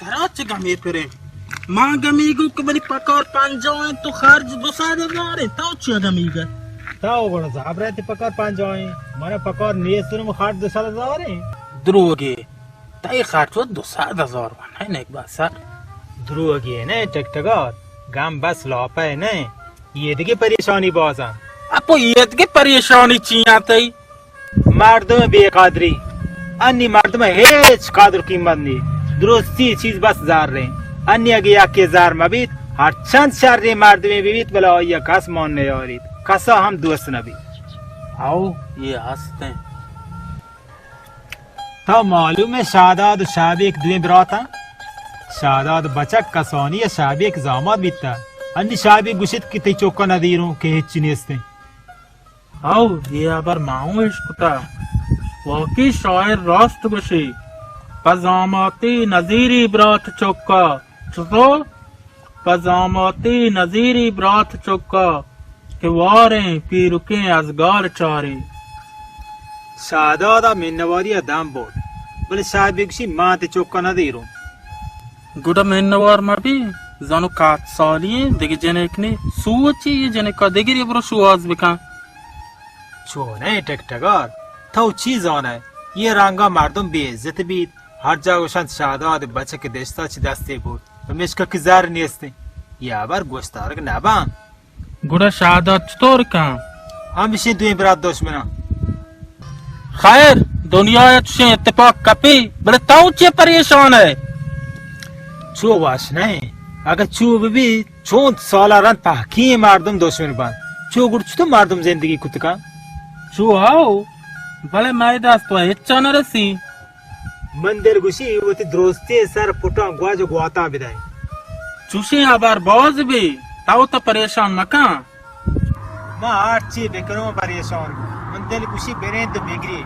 ترا چہ گمے پریں؟ ما گمیگوں کہ منی پکار پنجاہ ایں، تو خرج دو سد ہزار ایں، تو چیا گمیگ ئے؟ تو گڑا زابرے تئی پکار پنجاہ ایں، من پکار نیست، من خرج دو سد ہزار ایں۔ دروگے، تئی خرچ دو سد ہزار من ہے نیک بسر۔ دروگے نہ ٹکٹگات، گم بس لاپے نہ، ایدگہ پریشانی بازاں۔ اپو ایدگہ پریشانی چیاں تئی؟ مردم بے قدری، انی مردم ہیچ قدر قیمت نی، درستی چیز بس زر ایں۔ انی اگہ یکے زر مہ بیت، ہرچند شریں مردمے بہ بیت، بلے آئی ءَ کس مان نیاریت، کسا ہم دوست نہ بیت۔ ہو، اے ہست انت۔ تو معلوم انت شہداد و شہبیک دوئیں برات انت؟ شہداد بچک کسانی ءَ شہبیک زامات بیتہ۔ انی شہبیک گوشیت کہ تئی چکا ندیروں کہ ہچی نیست انت۔ ہو، اے ہبر ما اوں اشکتہ۔ واقعی شاعر راست گوشی۔ پہ زاماتی نزیری برات چکا۔ چطور؟ پہ زاماتی نزیری برات چکا کہ واریں پیرکیں ازگار چاری۔ شہداد ءَ منواری ءَ دم برت، بلے شہبیک گوشی، ما تئی چکا ندیروں۔ گڑا منوار مہ بی، زانو کات سالی ایں، دگہ جنک نے، سوچی اے جنکا دگری برو شوہاز بکن۔ چونیں ٹکٹگار، تو چی زانئے؟ اے رنگا مردم بے عزت بیت، ہر جا گوشنت شہداد بچک دشتا چہ دستے برت، پمیشکا کہ زر نیست انت۔ اے ہبر گوشتارگ نہ باں۔ گڑا شہداد چطور کن؟ ہمیشی دوئیں برات دشمناں۔ خیر، دنیا ءَ چشیں اتفاق کپی، بلے تو چے پریشان ئے؟ چو وش نہ انت۔ اگہ چو بہ بیت، چونت سالا رند پہکیں مردم دشمن بنت۔ چو گڑ چطور مردم زندگی کت کن؟ چو ہو، بلے مئے دست ءَ ہچ نہ رسی۔ من دل گوشی وتی درستیں سر پٹاں گواج و گواتاں بدئے۔ چوشیں ہبر باز بی، تو تو پریشان مکن۔ ما ہرچی بکنوں پریشان بو۔ من دل گوشی بنند و بگری۔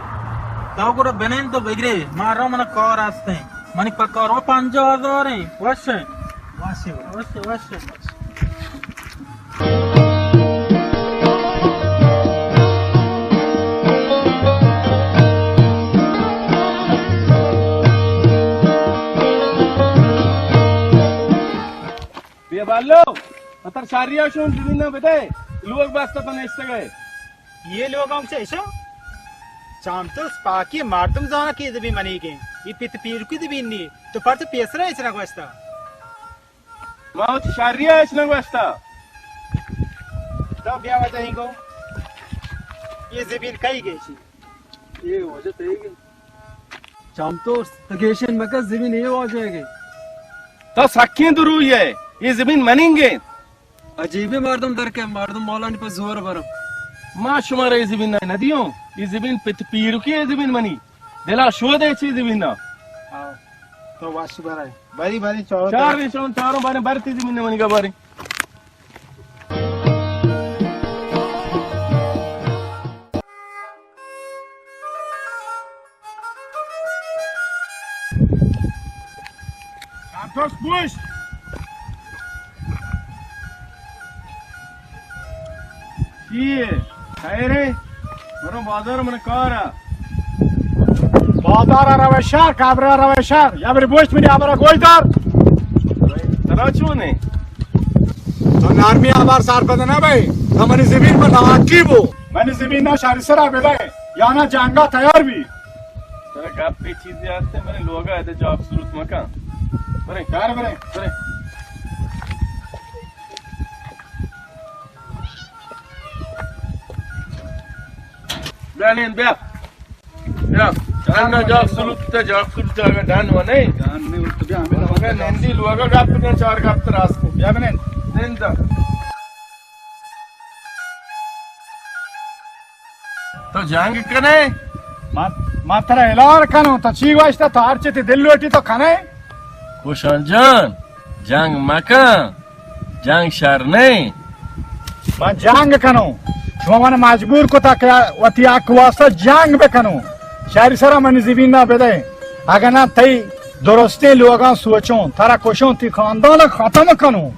تو گڑا بنند و بگری، ما رو، من کار ہستیں۔ منی پکار و پنجاہ ہزار ایں۔ وش ایں۔ وش ایں۔ وش ایں، وش ایں۔ بیا بالو، پتر شاری ءَ شون زمین نہ بدے، لوگ بستا پہ نشتگے۔ یہ لوگ ہم چہ ایشاں؟ چامتوس پاکی مردم زانا کہ زمین منیگیں۔ یہ پت پیرکی زمین نی، تو پر تو پیسرا ایچ نہ گوشتا۔ ما وتی شری ءَ ہچ نہ گوشتہ۔ تو بیا وجہ ہی گو۔ یہ زمین کئی گیشی؟ یہ وجہ تئی گے۔ چمتوس، تو گیشین مکن، زمین یہ واجہ گے۔ تو سکیں دروی ہے، یہ زمین مننگے۔ عجیبیں مردم در کے مردم مولانی پر زور برم۔ ما شما را یہ زمین نہ، نہ دیوں، یہ زمین پت پیرکی ہے زمین منی۔ دلا شودے چی زمین نا۔ ہاں۔ تو واش برائے۔ بری، بری، چارو چار طرف۔ نشان، چاروں بارے برتی زمین منی کا بارے۔ سانتوس بوش۔ چی ئے؟ خیر ئے؟ برو بازار من کار ءَ۔ بازار ءَ روئے شہر، قبر ءَ روئے شہر۔ یا بری بوشت منی ہبر ءَ گوش دار۔ ترا چون ئے؟ تو نرمی ہبر سرپد نہ بئے۔ تو منی زمین پر نواکی بو۔ منی زمین نا شہری سرا بدئے، یا نا جنگا تیار بی۔ ترا گپ ءَ چیزے ہست، منی لوگا اد جاپ سلوت مکن۔ برے۔ کار برے۔ برے۔ بیا نین، بیا۔ بیا۔ ڈن جاپ سلوت، جاپ سلوت جاگہ ڈن و نہیں۔ ڈن نہیں، تو بیا، ہمیں لوگا نندی لوگا گپ کن، چار گپ راست کو۔ بیا بنین۔ نند۔ تو جنگ کنے؟ من، من ترا ہلار کنوں، تو چی گوشتا؟ تو ہرچی تی دل لوٹی تو کنے؟ کوشان جان، جنگ مکن، جنگ شر نہیں۔ من جنگ کنوں، شما من مجبور کتا کہ وتی حق واسطہ جنگ بکنوں۔ شری سرا منی زمین نہ بدے، اگر نہ تئی درستیں لوگاں سوچوں، ترا کشوں، تی خاندان ختم کنوں۔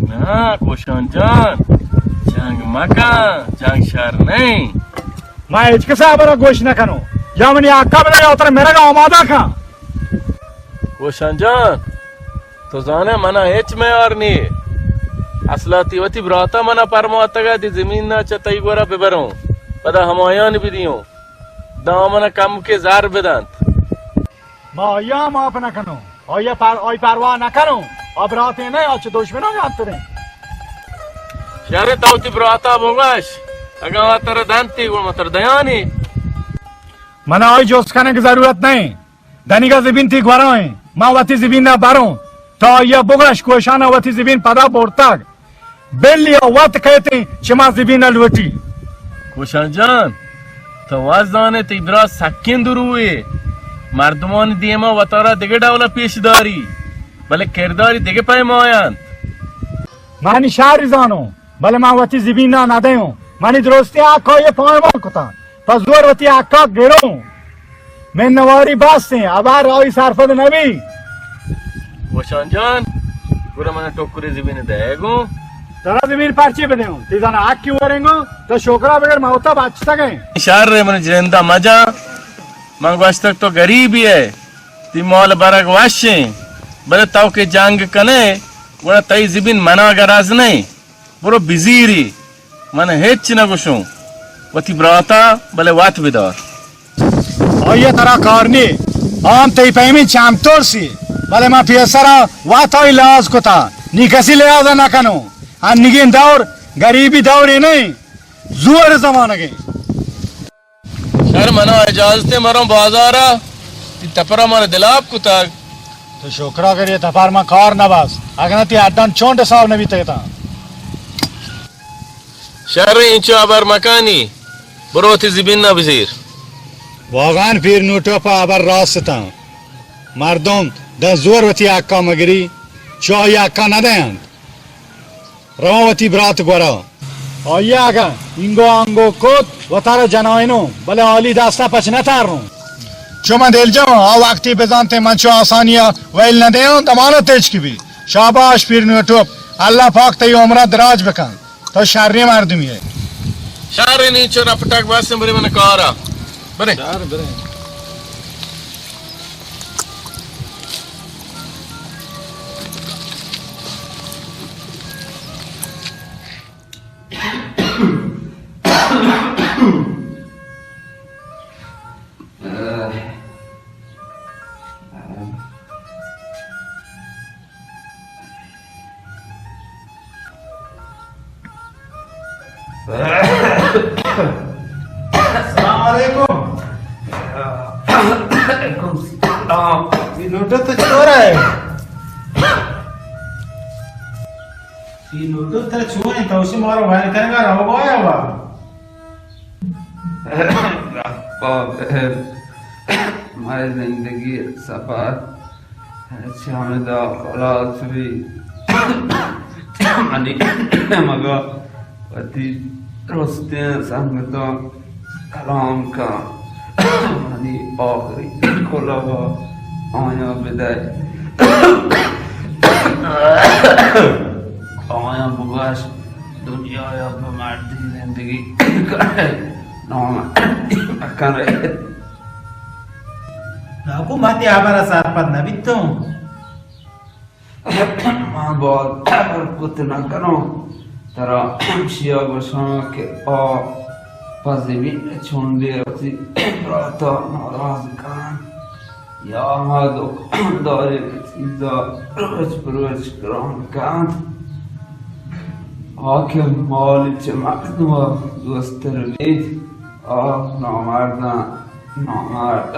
نا کوشان جان، جنگ مکن، جنگ شر نہیں۔ من ہچ کسا ہبرا گوش نہ کنوں۔ یا منی حقا بدے یا ترا مرگا آمادہ کن۔ کوشان جان، تو زانے منا ہچ میار نی۔ اصلا تی وتی براتا منا پرماتگا دی زمین نا چہ تئی گورا ببروں۔ پدا ہمایان بدیوں۔ داں منا کم کے زر بدنت۔ ما آئی ءَ معاف نہ کنوں، آئی ءَ پر-، آئی پرواہ نہ کنوں۔ آ براتے نہ، آ چہ دشمناں جانتریں۔ شر، تو وتی براتا بگوش، اگاں آ ترا دنتی گڑا ما ترا دیانی۔ من آئی جست کنگ ضرورت نہیں، دنیگا زبین تی گورا ہیں، ما وتی زبین نہ بروں۔ آئی ءَ بگش کوشان ءَ وتی زمین پدا برتگ۔ بلی ءَ وت کئیتیں چہ ما زمین ءَ لوٹی۔ کوشان جان، تو وت زان ئے تئی برات سکیں دروے، مردمانی دیما وتارا دگہ ڈول ءَ پیش داری، بلے کرداری دگہ پیما انت۔ منی شاری زانو، بلے من وتی زمین ءَ نہ دیوں۔ منی درستیں حق آئی ءَ پائمال کتاں۔ پہ زور وتی حقا گروں۔ منواری بس ایں، ابر آئی سرپد نبی۔ وشان جان، گڑا من ٹکرے زمین دے گوں۔ ترا زمین پرچے بدیوں؟ تی زانا حق کی ورنگو، تو شکرا بغیر موتا بچتگیں۔ شر من جندا مجا، من گوشتگ تو غریبی ئے، تی مال برگ وشیں، بلے تو کہ جنگ کنے، گڑا تئی زمین منا گرز نہیں۔ برو بزیری، من ہچ نہ گوشوں۔ وتی براتا بلے وت بدار۔ آئی ءَ ترا کار نی، آ ہم تئی پیمیں چم ترسی، بلے من پیسرا وت آئی لحاظ کتا، نی کسی لحاظ نہ کنوں۔ انگیں دور غریبی دورے نہیں، زور زمانگے۔ شر منا اجازت مروں بازارا، تی تپرا مارا دلاپ کتگ۔ تو شکرا کر، یہ تپر من کار نہ بس، اگن تی اڈان چونڈ حساب نہ بیتگ تاں۔ شر انچو ابر مکانی، برو تی زمین نہ بزیر۔ واگان پیر نوٹو پہ ابر راست تاں۔ مردم داں زور وتی حقا مگری، چو آئی حقا نہ دینت۔ رواں وتی برات گورا۔ آئی اگاں اینگو آنگو کت، وتارا جنائینوں، بلے آلی دستا پچ نہ تاروں۔ چو من دلجم آں، آ وقتی بزانتے من چو آسانیا ویل نہ دیاں، دمانا تچک بی۔ شاباش پیر نوٹوپ، اللہ پاک تئی عمرا دراج بکن۔ تو شریں مردمی ئے۔ شر نی چو رپٹک بس برے من کارا۔ برے۔ شر برے۔ السلام علیکم۔ وعلیکم السلام۔ یہ لوٹو تو چور ہے۔ یہ لوٹو تو چور ہے، تو اسے مارا وائر کرنے کا رہو گیا ہوا۔ مئے زندگی سفر چہ ہمدا خلاص بی۔ منی مگا وتی درستیں سنگتاں کلام کن۔ منی آخری کلبا آیاں بدئے۔ آیاں بگوش دنیایا پہ مردی زندگی کنئے، نامردی مکنئے۔ ناکو، من تئی ہبرا سرپد نہ بیتوں۔ من باز ہبر کت نہ کنوں، ترا ہمشیا گوشاں کہ آ پہ زمین چنڈے وتی براتا ناراض کنت۔ یا ہما دکاندارے کہ چیزا روچ پہ روچ گران کنت، آ کہ مال چہ مردم دوستر بیت، آ نامرداں نامرد۔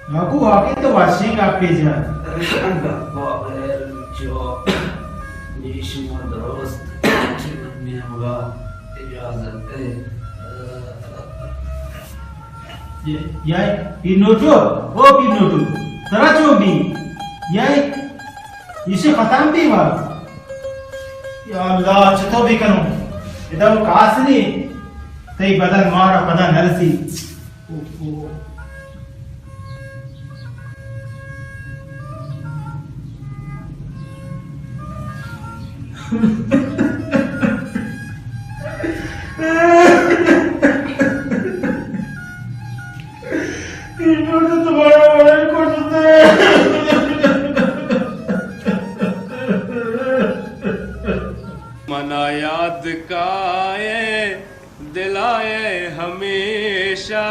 ناکو واقعی تو وشیں گپے جن۔ گپا بغیر چو نیشما درست۔ چہ منی ہمگا اجازت دے۔ یا، یا، پیر نوٹو، او پیر نوٹو، ترا چون بی؟ یا، ایشی ختم بی وا۔ یا اللہ، چطور بکنوں؟ ادا وہ کاس نہیں، تئی بدن مارا پدا نرسی۔ اوہ، اوہ۔ منا یاد کائے دلائے ہمیشہ،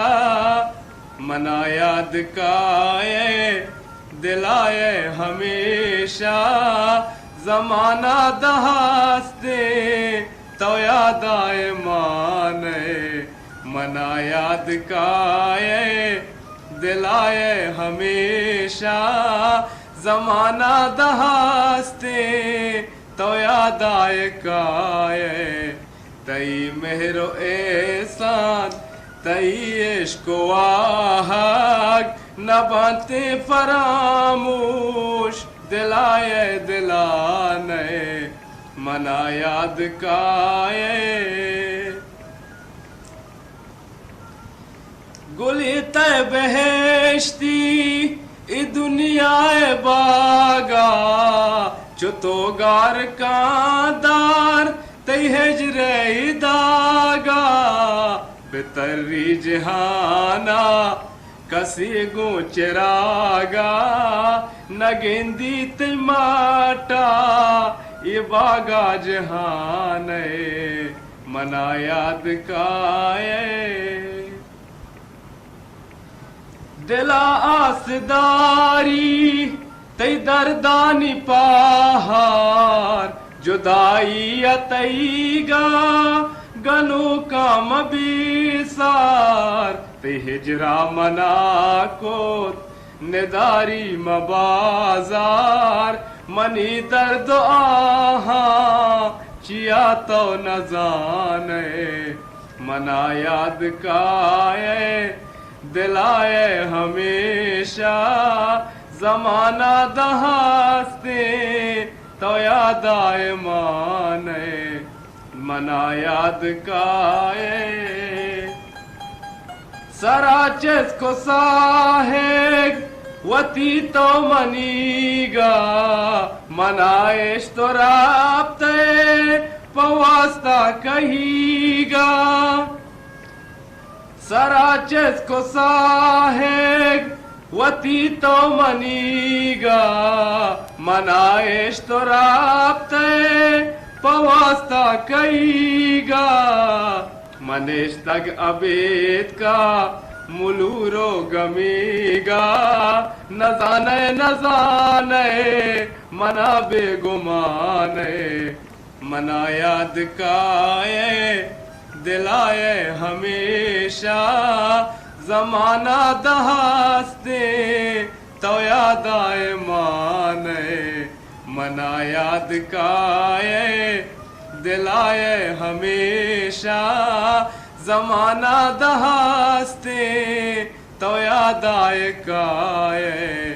منا یاد کائے دلائے ہمیشہ، زمانہ دہاستے تو یادائے مانے، منا یاد کائے دلائے ہمیشہ زمانہ دہستیں، تو یادائے کائے۔ تئی مہر و احسان، تئی عشق و واہگ، نبنتیں فراموش۔ دلائے دلانئے، منا یاد کائے۔ گلی تہ بہشتی، اے دنیا ء باگا، چو تو گار کاں دار، تئی ہجر ء داگا، بہ تری جہانا، کسی گوں چراگا، نہ گندی تئی ماٹا، اے باگا جہان ء۔ منا یاد کائے۔ دلا آس داری تئی دردانی پاہار، جدائی ء تئیگا گنوکاں مبیسار، تئی ہجرا منا کت نداری مبازار، منی درد و آہاں چیا تو نزانئے۔ منا یاد کائے، دلائے ہمیشہ زمانہ دہستیں، تو یادائے مانئے۔ منا یاد کائے۔ سرا چست کو ساہگ وتی تو منیگا، منا اشت و رابطے پہ واسطہ کہیگا۔ سرا چست کو ساہگ وتی تو منیگا، منا اشت و رابطے پہ واسطہ کئیگا۔ من اشتگ ابیتکا ملور و گمیگا، نزانئے، نزانئے، منا بے گمانئے۔ منا یاد کائے، دلائے ہمیشہ زمانہ دہستیں، تو یادائے مانئے۔ منا یاد کائے، دلائے ہمیشہ زمانہ دہستیں، تو یادائے کائے۔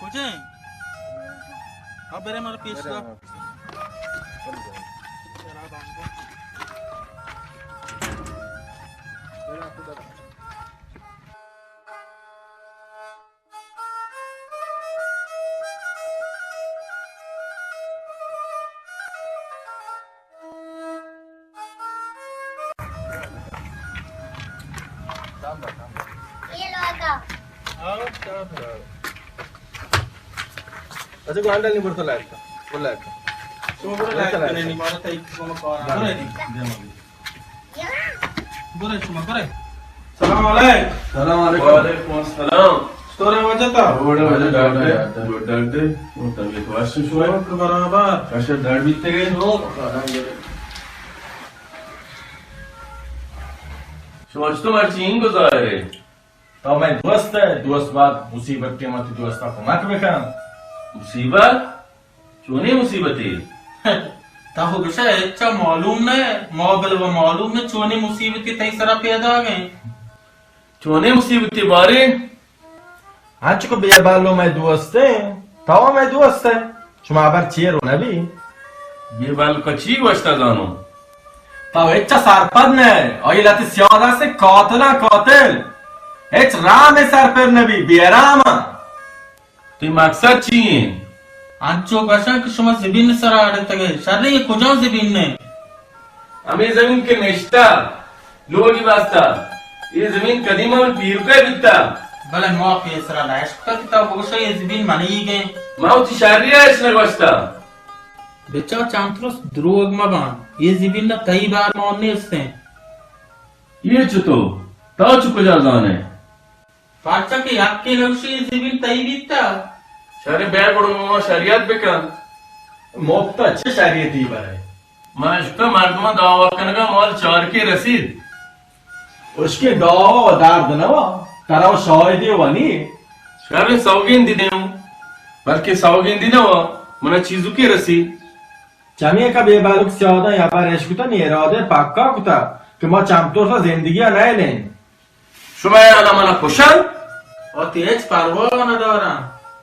کجا ایں؟ ہاں، برے مارا پیش دار۔ اچھا، گوانڈل نہیں بڑھتا لائٹ کا، وہ لائٹ کا۔ شما برو لائٹ کا نہیں، مارا تئی شما کار آ۔ برو دی۔ برو شما، برو۔ سلام علیکم۔ سلام علیکم۔ وعلیکم السلام۔ چطور ئے واجہ تا؟ وڑے واجہ ڈاکٹر۔ ڈاکٹر۔ Good doctor. وہ طبیعت وش شما؟ شکر برابر۔ کشا ڈاڈ بیتے گئے؟ شما چطور مرچی این گزارے؟ تو مئے دوست ئے، دوست باید مصیبت ٹیم ءَ تئی دوست ءَ کمک بکن۔ مصیبت؟ چونیں مصیبتے؟ تو گوشئے ہچ معلوم نہ، ما بل و معلوم نہ چونیں مصیبتے تئی سرا پیداگ ایں۔ چونیں مصیبتے بارے؟ انچو کہ بیبل و مئے دوست ایں، تو مئے دوست ئے۔ شما ہبر چیر و نبی۔ بیبل کا چی گوشتا زانو؟ تو ہچ سرپد نہ، آئی لہتے سیاد است، قاتل ایں، قاتل۔ ہچ رحم سر پر نبی، بے رحم ایں۔ تئی مقصد چی ایں؟ انچو گوشاں کہ شما زمین سرا اڑتگے، شریں، اے کجام زمین ایں؟ ہمے زمین کہ نشتہ لوگی واسطہ، اے زمین قدیم من پیرکے بیتا۔ بلے ما پیسرا نہ اشکتا کہ تو بگوشے اے زمین منیگ ایں۔ ما وتی شری اش نہ گوشتا۔ بچا چمترس، دروگ مبان، یہ زمین نہ تئی بار مان نیستیں۔ یہ چتو؟ تا چو کجا زانے؟ پرچا کہ یکے نگوشی یہ زمین تئی بیتا۔ شرے بیا گڑا ما شریعت بکن۔ مفت چہ شریعتی برے؟ من اشکتا مردمان دعوی کنگا مال چارکی رسید۔ اشکے دعوی و درد نوا، ترا و شاہدی و نی۔ شرے سوگندی دیوں، بلکہ سوگندی نوا، منا چیزو کی رسی۔ چمی کا بے بالک سیاداں یا بار اشکتا نی ارادے پکا کتا کہ ما چمترسا زندگی نہ لیں۔ شما یالا منا کشن؟ وتی ہچ پرواہ نہ دارن۔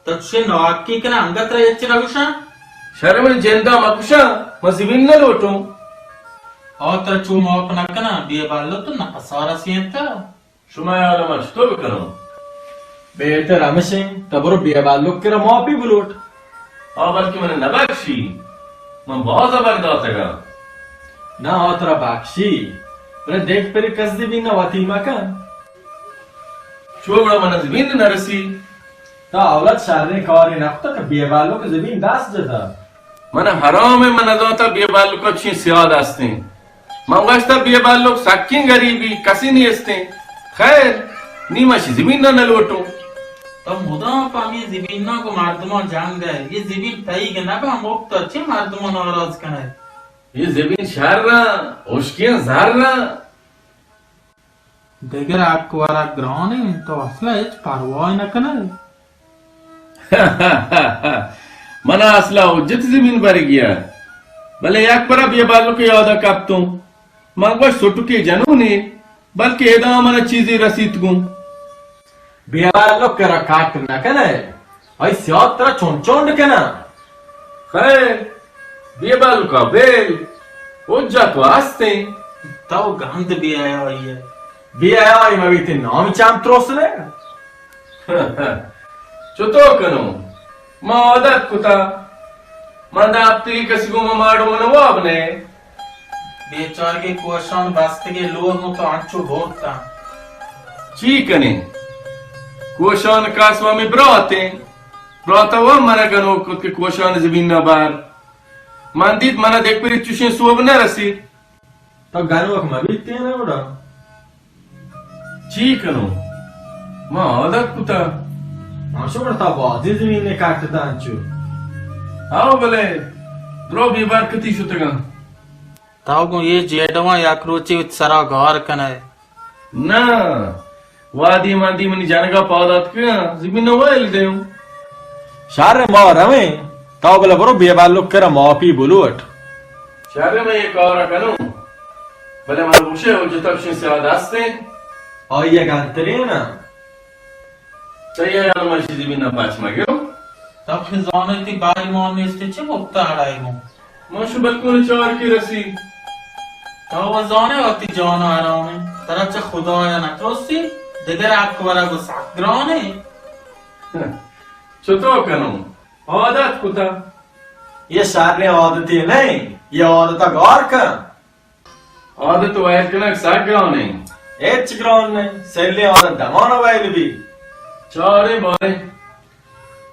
تو چے ناحقی کنا، انگت را ہچ نہ گوشن؟ شر من جندا مکشن، من زمین نہ لوٹوں۔ او ترا چو معاف نہ کناں، بے بالو تو نہ پسا رسی انت۔ شما یالا من چطور بکنوں؟ بہتر ہمشیں، تو برو بے بالو کرا معافی بلوٹ۔ آ بلکہ من نہ بخشی، من باز ہبر داتگاں۔ نہ، آ ترا بخشی، بلے دیکھ پرے کس زمین نہ وتی مکن۔ چو گڑا من زمین نہ رسی۔ تا اولت شریں کارے نہ کتا کہ بے بالک زمین دست جتا۔ من حرام من نزانتا بے بالک چی سیاد ہستیں۔ من گوشتا بے بالک سکیں غریبی، کسی نیستیں۔ خیر، نی من شی زمین نہ لوٹوں۔ تو مدام پہ ہمے زمیناں گوں مردماں جنگ ئے۔ یہ زمین تئیگ نہ باں، مپت ء چہ مردماں ناراض کن ئے؟ یہ زمین شر ء، ہشکیاں زر ء۔ دگر حق ورگ گران انت، تو اصل ء ہچ پرواہ نہ کن ئے۔ من ء اصل ء حجت زمین برگی ء، بلے یک برا بے بالک یاد ء کپتوں۔ من گوشت سٹکے جنونے، بلکہ ادا من ء چیزے رسیت گوں۔ بے بالک ء را کٹ نہ کن ئے، آئی سیاد ترا چنڈ چنڈ کناں۔ خیر، بے بالک ء بیل، حجت و ہستیں۔ تو گند بے حیائی ئے۔ بے حیائی مہ بیت نام چم تروس نے۔ چتو کنوں؟ ما عادت کتا۔ من داں ہپتگی کسی گوں ما ماڑو من واب نے۔ بیچارگیں کوشان بستگیں لوہ گوں تو انچو برتاں۔ چی کنیں؟ کوشان کاس و ہمے براتیں۔ براتا و مرا گنوک کت کہ کوشان زمین نہ بار۔ من دیت منا دگہ پری چوشیں سوب نہ رسیت۔ تو گنوک مہ بیت تینا گڑا۔ چی کنوں؟ ما عادت کتا۔ ہمشو گڑا تا بازی زمین نے کاٹتا انچو۔ ہاو بلے، درو بے برکتی شتگاں۔ تو گوں یہ جیڈواں یک روچے وت سرا گار کن ئے۔ نہ، وادی مندی منی جنگا پاد آتکگاں، زمین ویل دیوں۔ شر ما رویں، تو بلے برو بے بالک کرا معافی بلوٹ۔ شر من یہ کارا کنوں، بلے من گوشے حجت افشین سیاد ہستیں۔ آئی گنترین ء۔ تئی حیال من شی زمین ء پچ مہ گروں۔ تو کہ زانئے تئی باری مان نیست، چہ مپت ء اڑائے گوں؟ من شو بلکوں چار کی رسی۔ تو و زانئے وتی جان ء حرام انت۔ ترا چہ خدایا نہ ترسی؟ دگر حق ورگ و سک گران انت۔ چتو کنوں؟ عادت کتا۔ یہ شریں عادتے نہ انت، یہ عادت ء گار کن۔ عادت ویل کنگ سک گران انت۔ ہچ گران نہ انت، سلیں عادت دمان ء ویل بی۔ چاریں باریں،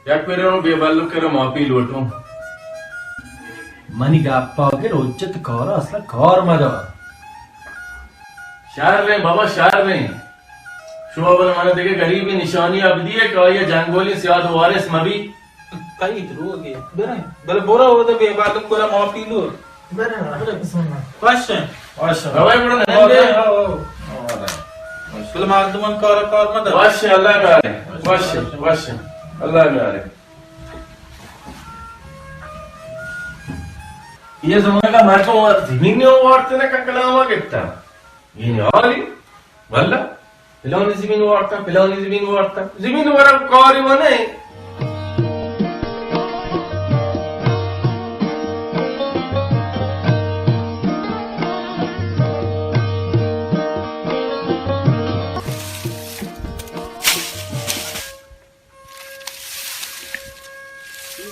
یک پرے رو بے بلک کرا معافی لوٹوں۔ منی گپا گر، حجت کارا اصلا کار مدار۔ شریں بابا، شریں۔ شما بل من دگہ غریبی نشانی ابدی ہے کہ آئی جنگولی سیاد وارث مبی۔ تئی دروگے۔ بریں۔ بلے برو اودا بے بالک گورا معافی لو۔ بریں، بریں، بسم اللہ۔ وش۔ وش۔ روے گڑا نندے۔ ہاں، ہاں، ہاں۔ بلے مردمان کار کار مدار۔ وش، اللہ میارے۔ وش، وش۔ اللہ میارے۔ یہ زمانہ کا مردم زمین نے وارتے نا، کا کلام آ گپتا۔ یہ نے حالی۔ واللہ، پلانی زمین وارتا، پلانی زمین وارتا۔ زمین وارا کاری و نہیں۔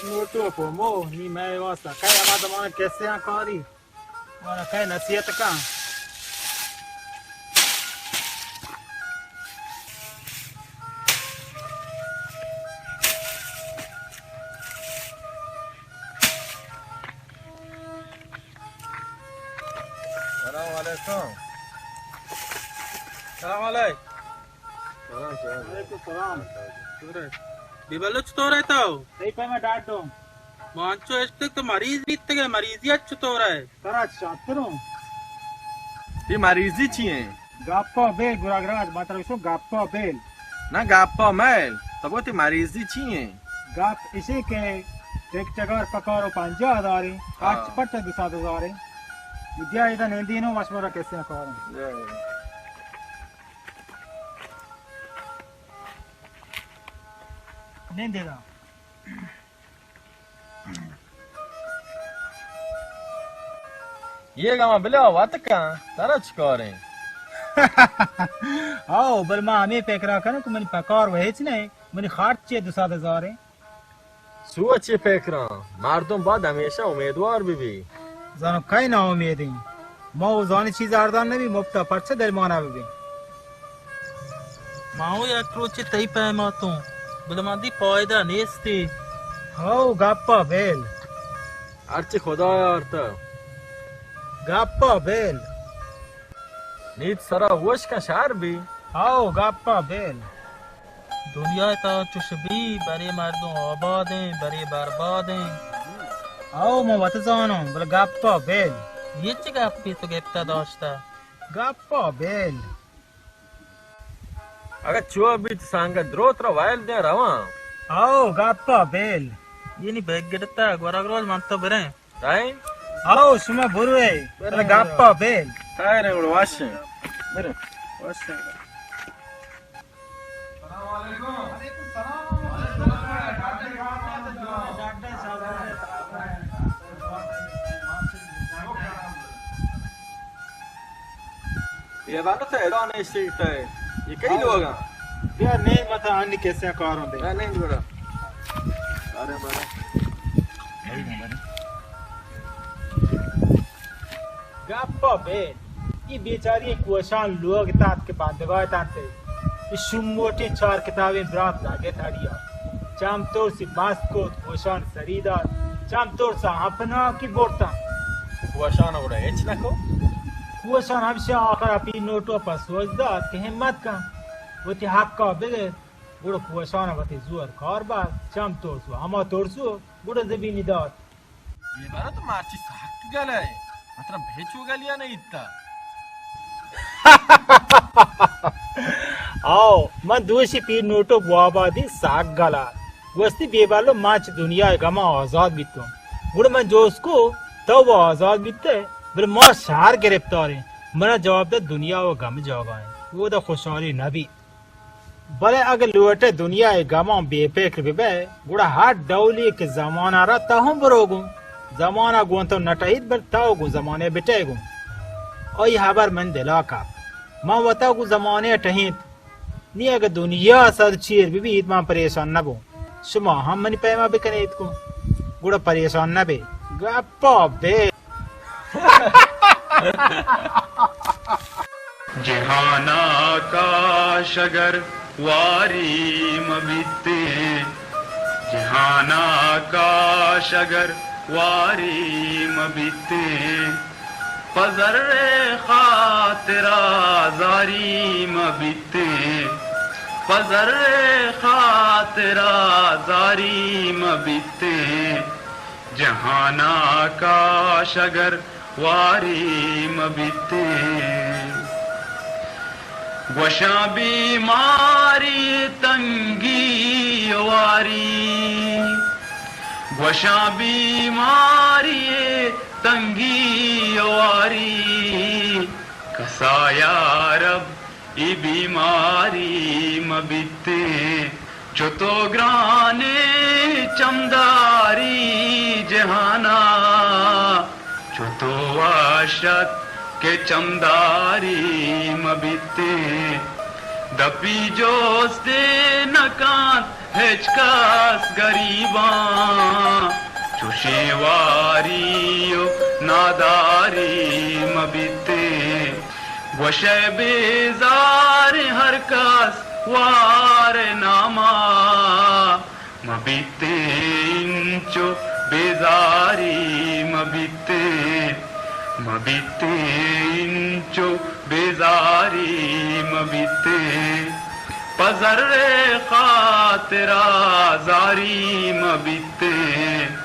موٹو پومو، نی مئے واسطہ کئے ہما زمانہ کیسے آں کاری؟ مارا کئے نصیحت کن؟ وعلیکم السلام۔ بے بلو چطور ئے تو؟ صحیح پہ میں ڈاڈو۔ ما انچو اشتگ تو مریض بیتگ ئے، مریضیت چطور ئے؟ ترا چاتروں۔ تئی مریضی چی ایں؟ گپا بیل گراگراج، ما ترا گوشوں گپا بیل۔ نہ گپا میل، تو بگو تئی مریضی چی ایں؟ گپ اشی کہ ٹک ٹکار پکارو پنجاہ ہزار ایں، ہاں۔ خرچ پٹ دو سد ہزار ایں۔ بیا ادا نندینوں، مشورہ کسے کاروں۔ نندے دا۔ یہ گما بلا وت کن، ترا چکاریں؟ آؤ، بل ما ہمیں پکرا کنوں کہ منی پکار و ہچ نہیں، منی خرچ چے دو سد ہزار ہیں۔ سو چے پکرا، مردم باید ہمیشہ امیدوار بہ بی۔ زانو کئی نا امیدیں؟ ما و زانی چیز اردان نبی، مفتا پرچہ دلمانا بہ بی۔ ما و یک روچے تئی پیما توں، بلے من دی پائدہ نیستی۔ ہو، گپا بیل۔ ہرچی خدا آرتا۔ گپا بیل۔ نیت سرا وش کن شر بی۔ ہو، گپا بیل۔ دنیا تا چش بی، برے مردم آبادیں، برے بربادیں۔ ہو، من وت زانوں، بلے گپا بیل۔ یہ چی گپی تو گپتا داشتا؟ گپا بیل۔ اگہ چو بیت سانگت درو ترا ویل دیں رواں۔ ہو، گپا بیل۔ یہ نی بیگ گڑتا، گورا گروز من تو بریں۔ آؤ، شما بروئے، برو، برو۔ گپا بیل۔ خیر ہے، گڑا واشیں۔ برو۔ واشیں۔ یہ بات تو ایران ایسی تے۔ یہ کئی لوگ ہیں؟ یار نہیں، مت آنی کیسے کاروں دے۔ نہیں، نہیں، برو۔ ارے، برو۔ گپا بے، ای بیچاری کوشان لوگ تات کہ باندگا تانتے۔ ای شموٹی چار کتابیں برات لاگے تھاڑیا۔ چم ترسی مست کوت، کوشان سری دات۔ چم ترسا اپنا کی برتا۔ کوشان گڑا ہچ نکو؟ کوشان ہمشہ آخر اپی نوٹو پسوز دات کہ ہمت کن، وتی حقا بگر۔ گڑا کوشان وتی زور کار بات، چم ترسو، ہما ترسو، گڑا زمینی دات۔ یہ بارا تو مرچی سک گل ہے، مطلب بے چو گلیا نہیں تا۔ آؤ، من دوشی پیر نوٹو بوابا دی سک گلا۔ گوستی بے بالو ما چہ دنیا گما آزاد بیتوں۔ گڑا من جوست کو، تو وہ آزاد بیتے، بل ما شہر گرفتاریں۔ منا جواب دے دنیا و گم جاگا ہیں۔ وہ دا خوشحالی نبی۔ بلے اگہ لوٹئے دنیائے گماں بے پکر ببئے، گڑا ہر ڈولی کہ زمانہ را تہ ہم برو گوں۔ زمانہ گوں تو نہ ٹہیت، بل تو گوں زمانہ بٹئے گوں۔ آئی ہبر من دلا کپت۔ من وتا گوں زمانہ ٹہینت۔ نی اگہ دنیا سد چیر ببیت، من پریشان نبوں۔ شما ہم منی پیما بکنیت گوں۔ گڑا پریشان نبے۔ گپا بے۔ جہانا کاش اگر واری مہ بیتیں، جہانا کاش اگر واری مہ بیتیں، پہ زر خاطرا زاری مہ بیتیں، پہ زر خاطرا زاری مہ بیتیں۔ جہانا کاش اگر واری مہ بیتیں۔ گوشاں بیماری تنگی واری، گوشاں بیماری تنگی واری، کسا یا رب ای بیماری مہ بیتیں۔ چو تو گرانیں چمداری جہانا، چو تو وش ات کہ چمداری مہ بیتیں۔ دپی جوستے نہ کنت ہچ کس گریباں، چوشیں واری و ناداری مہ بیتیں۔ گوشئے بیزار ہر کس وار ناما، مہ بیتیں انچو بیزاری مہ بیتیں، مہ بیتیں انچو بیزاری۔ زاری مہ بیتیں، پہ زر ءِ خاطرا زاری مہ بیتیں۔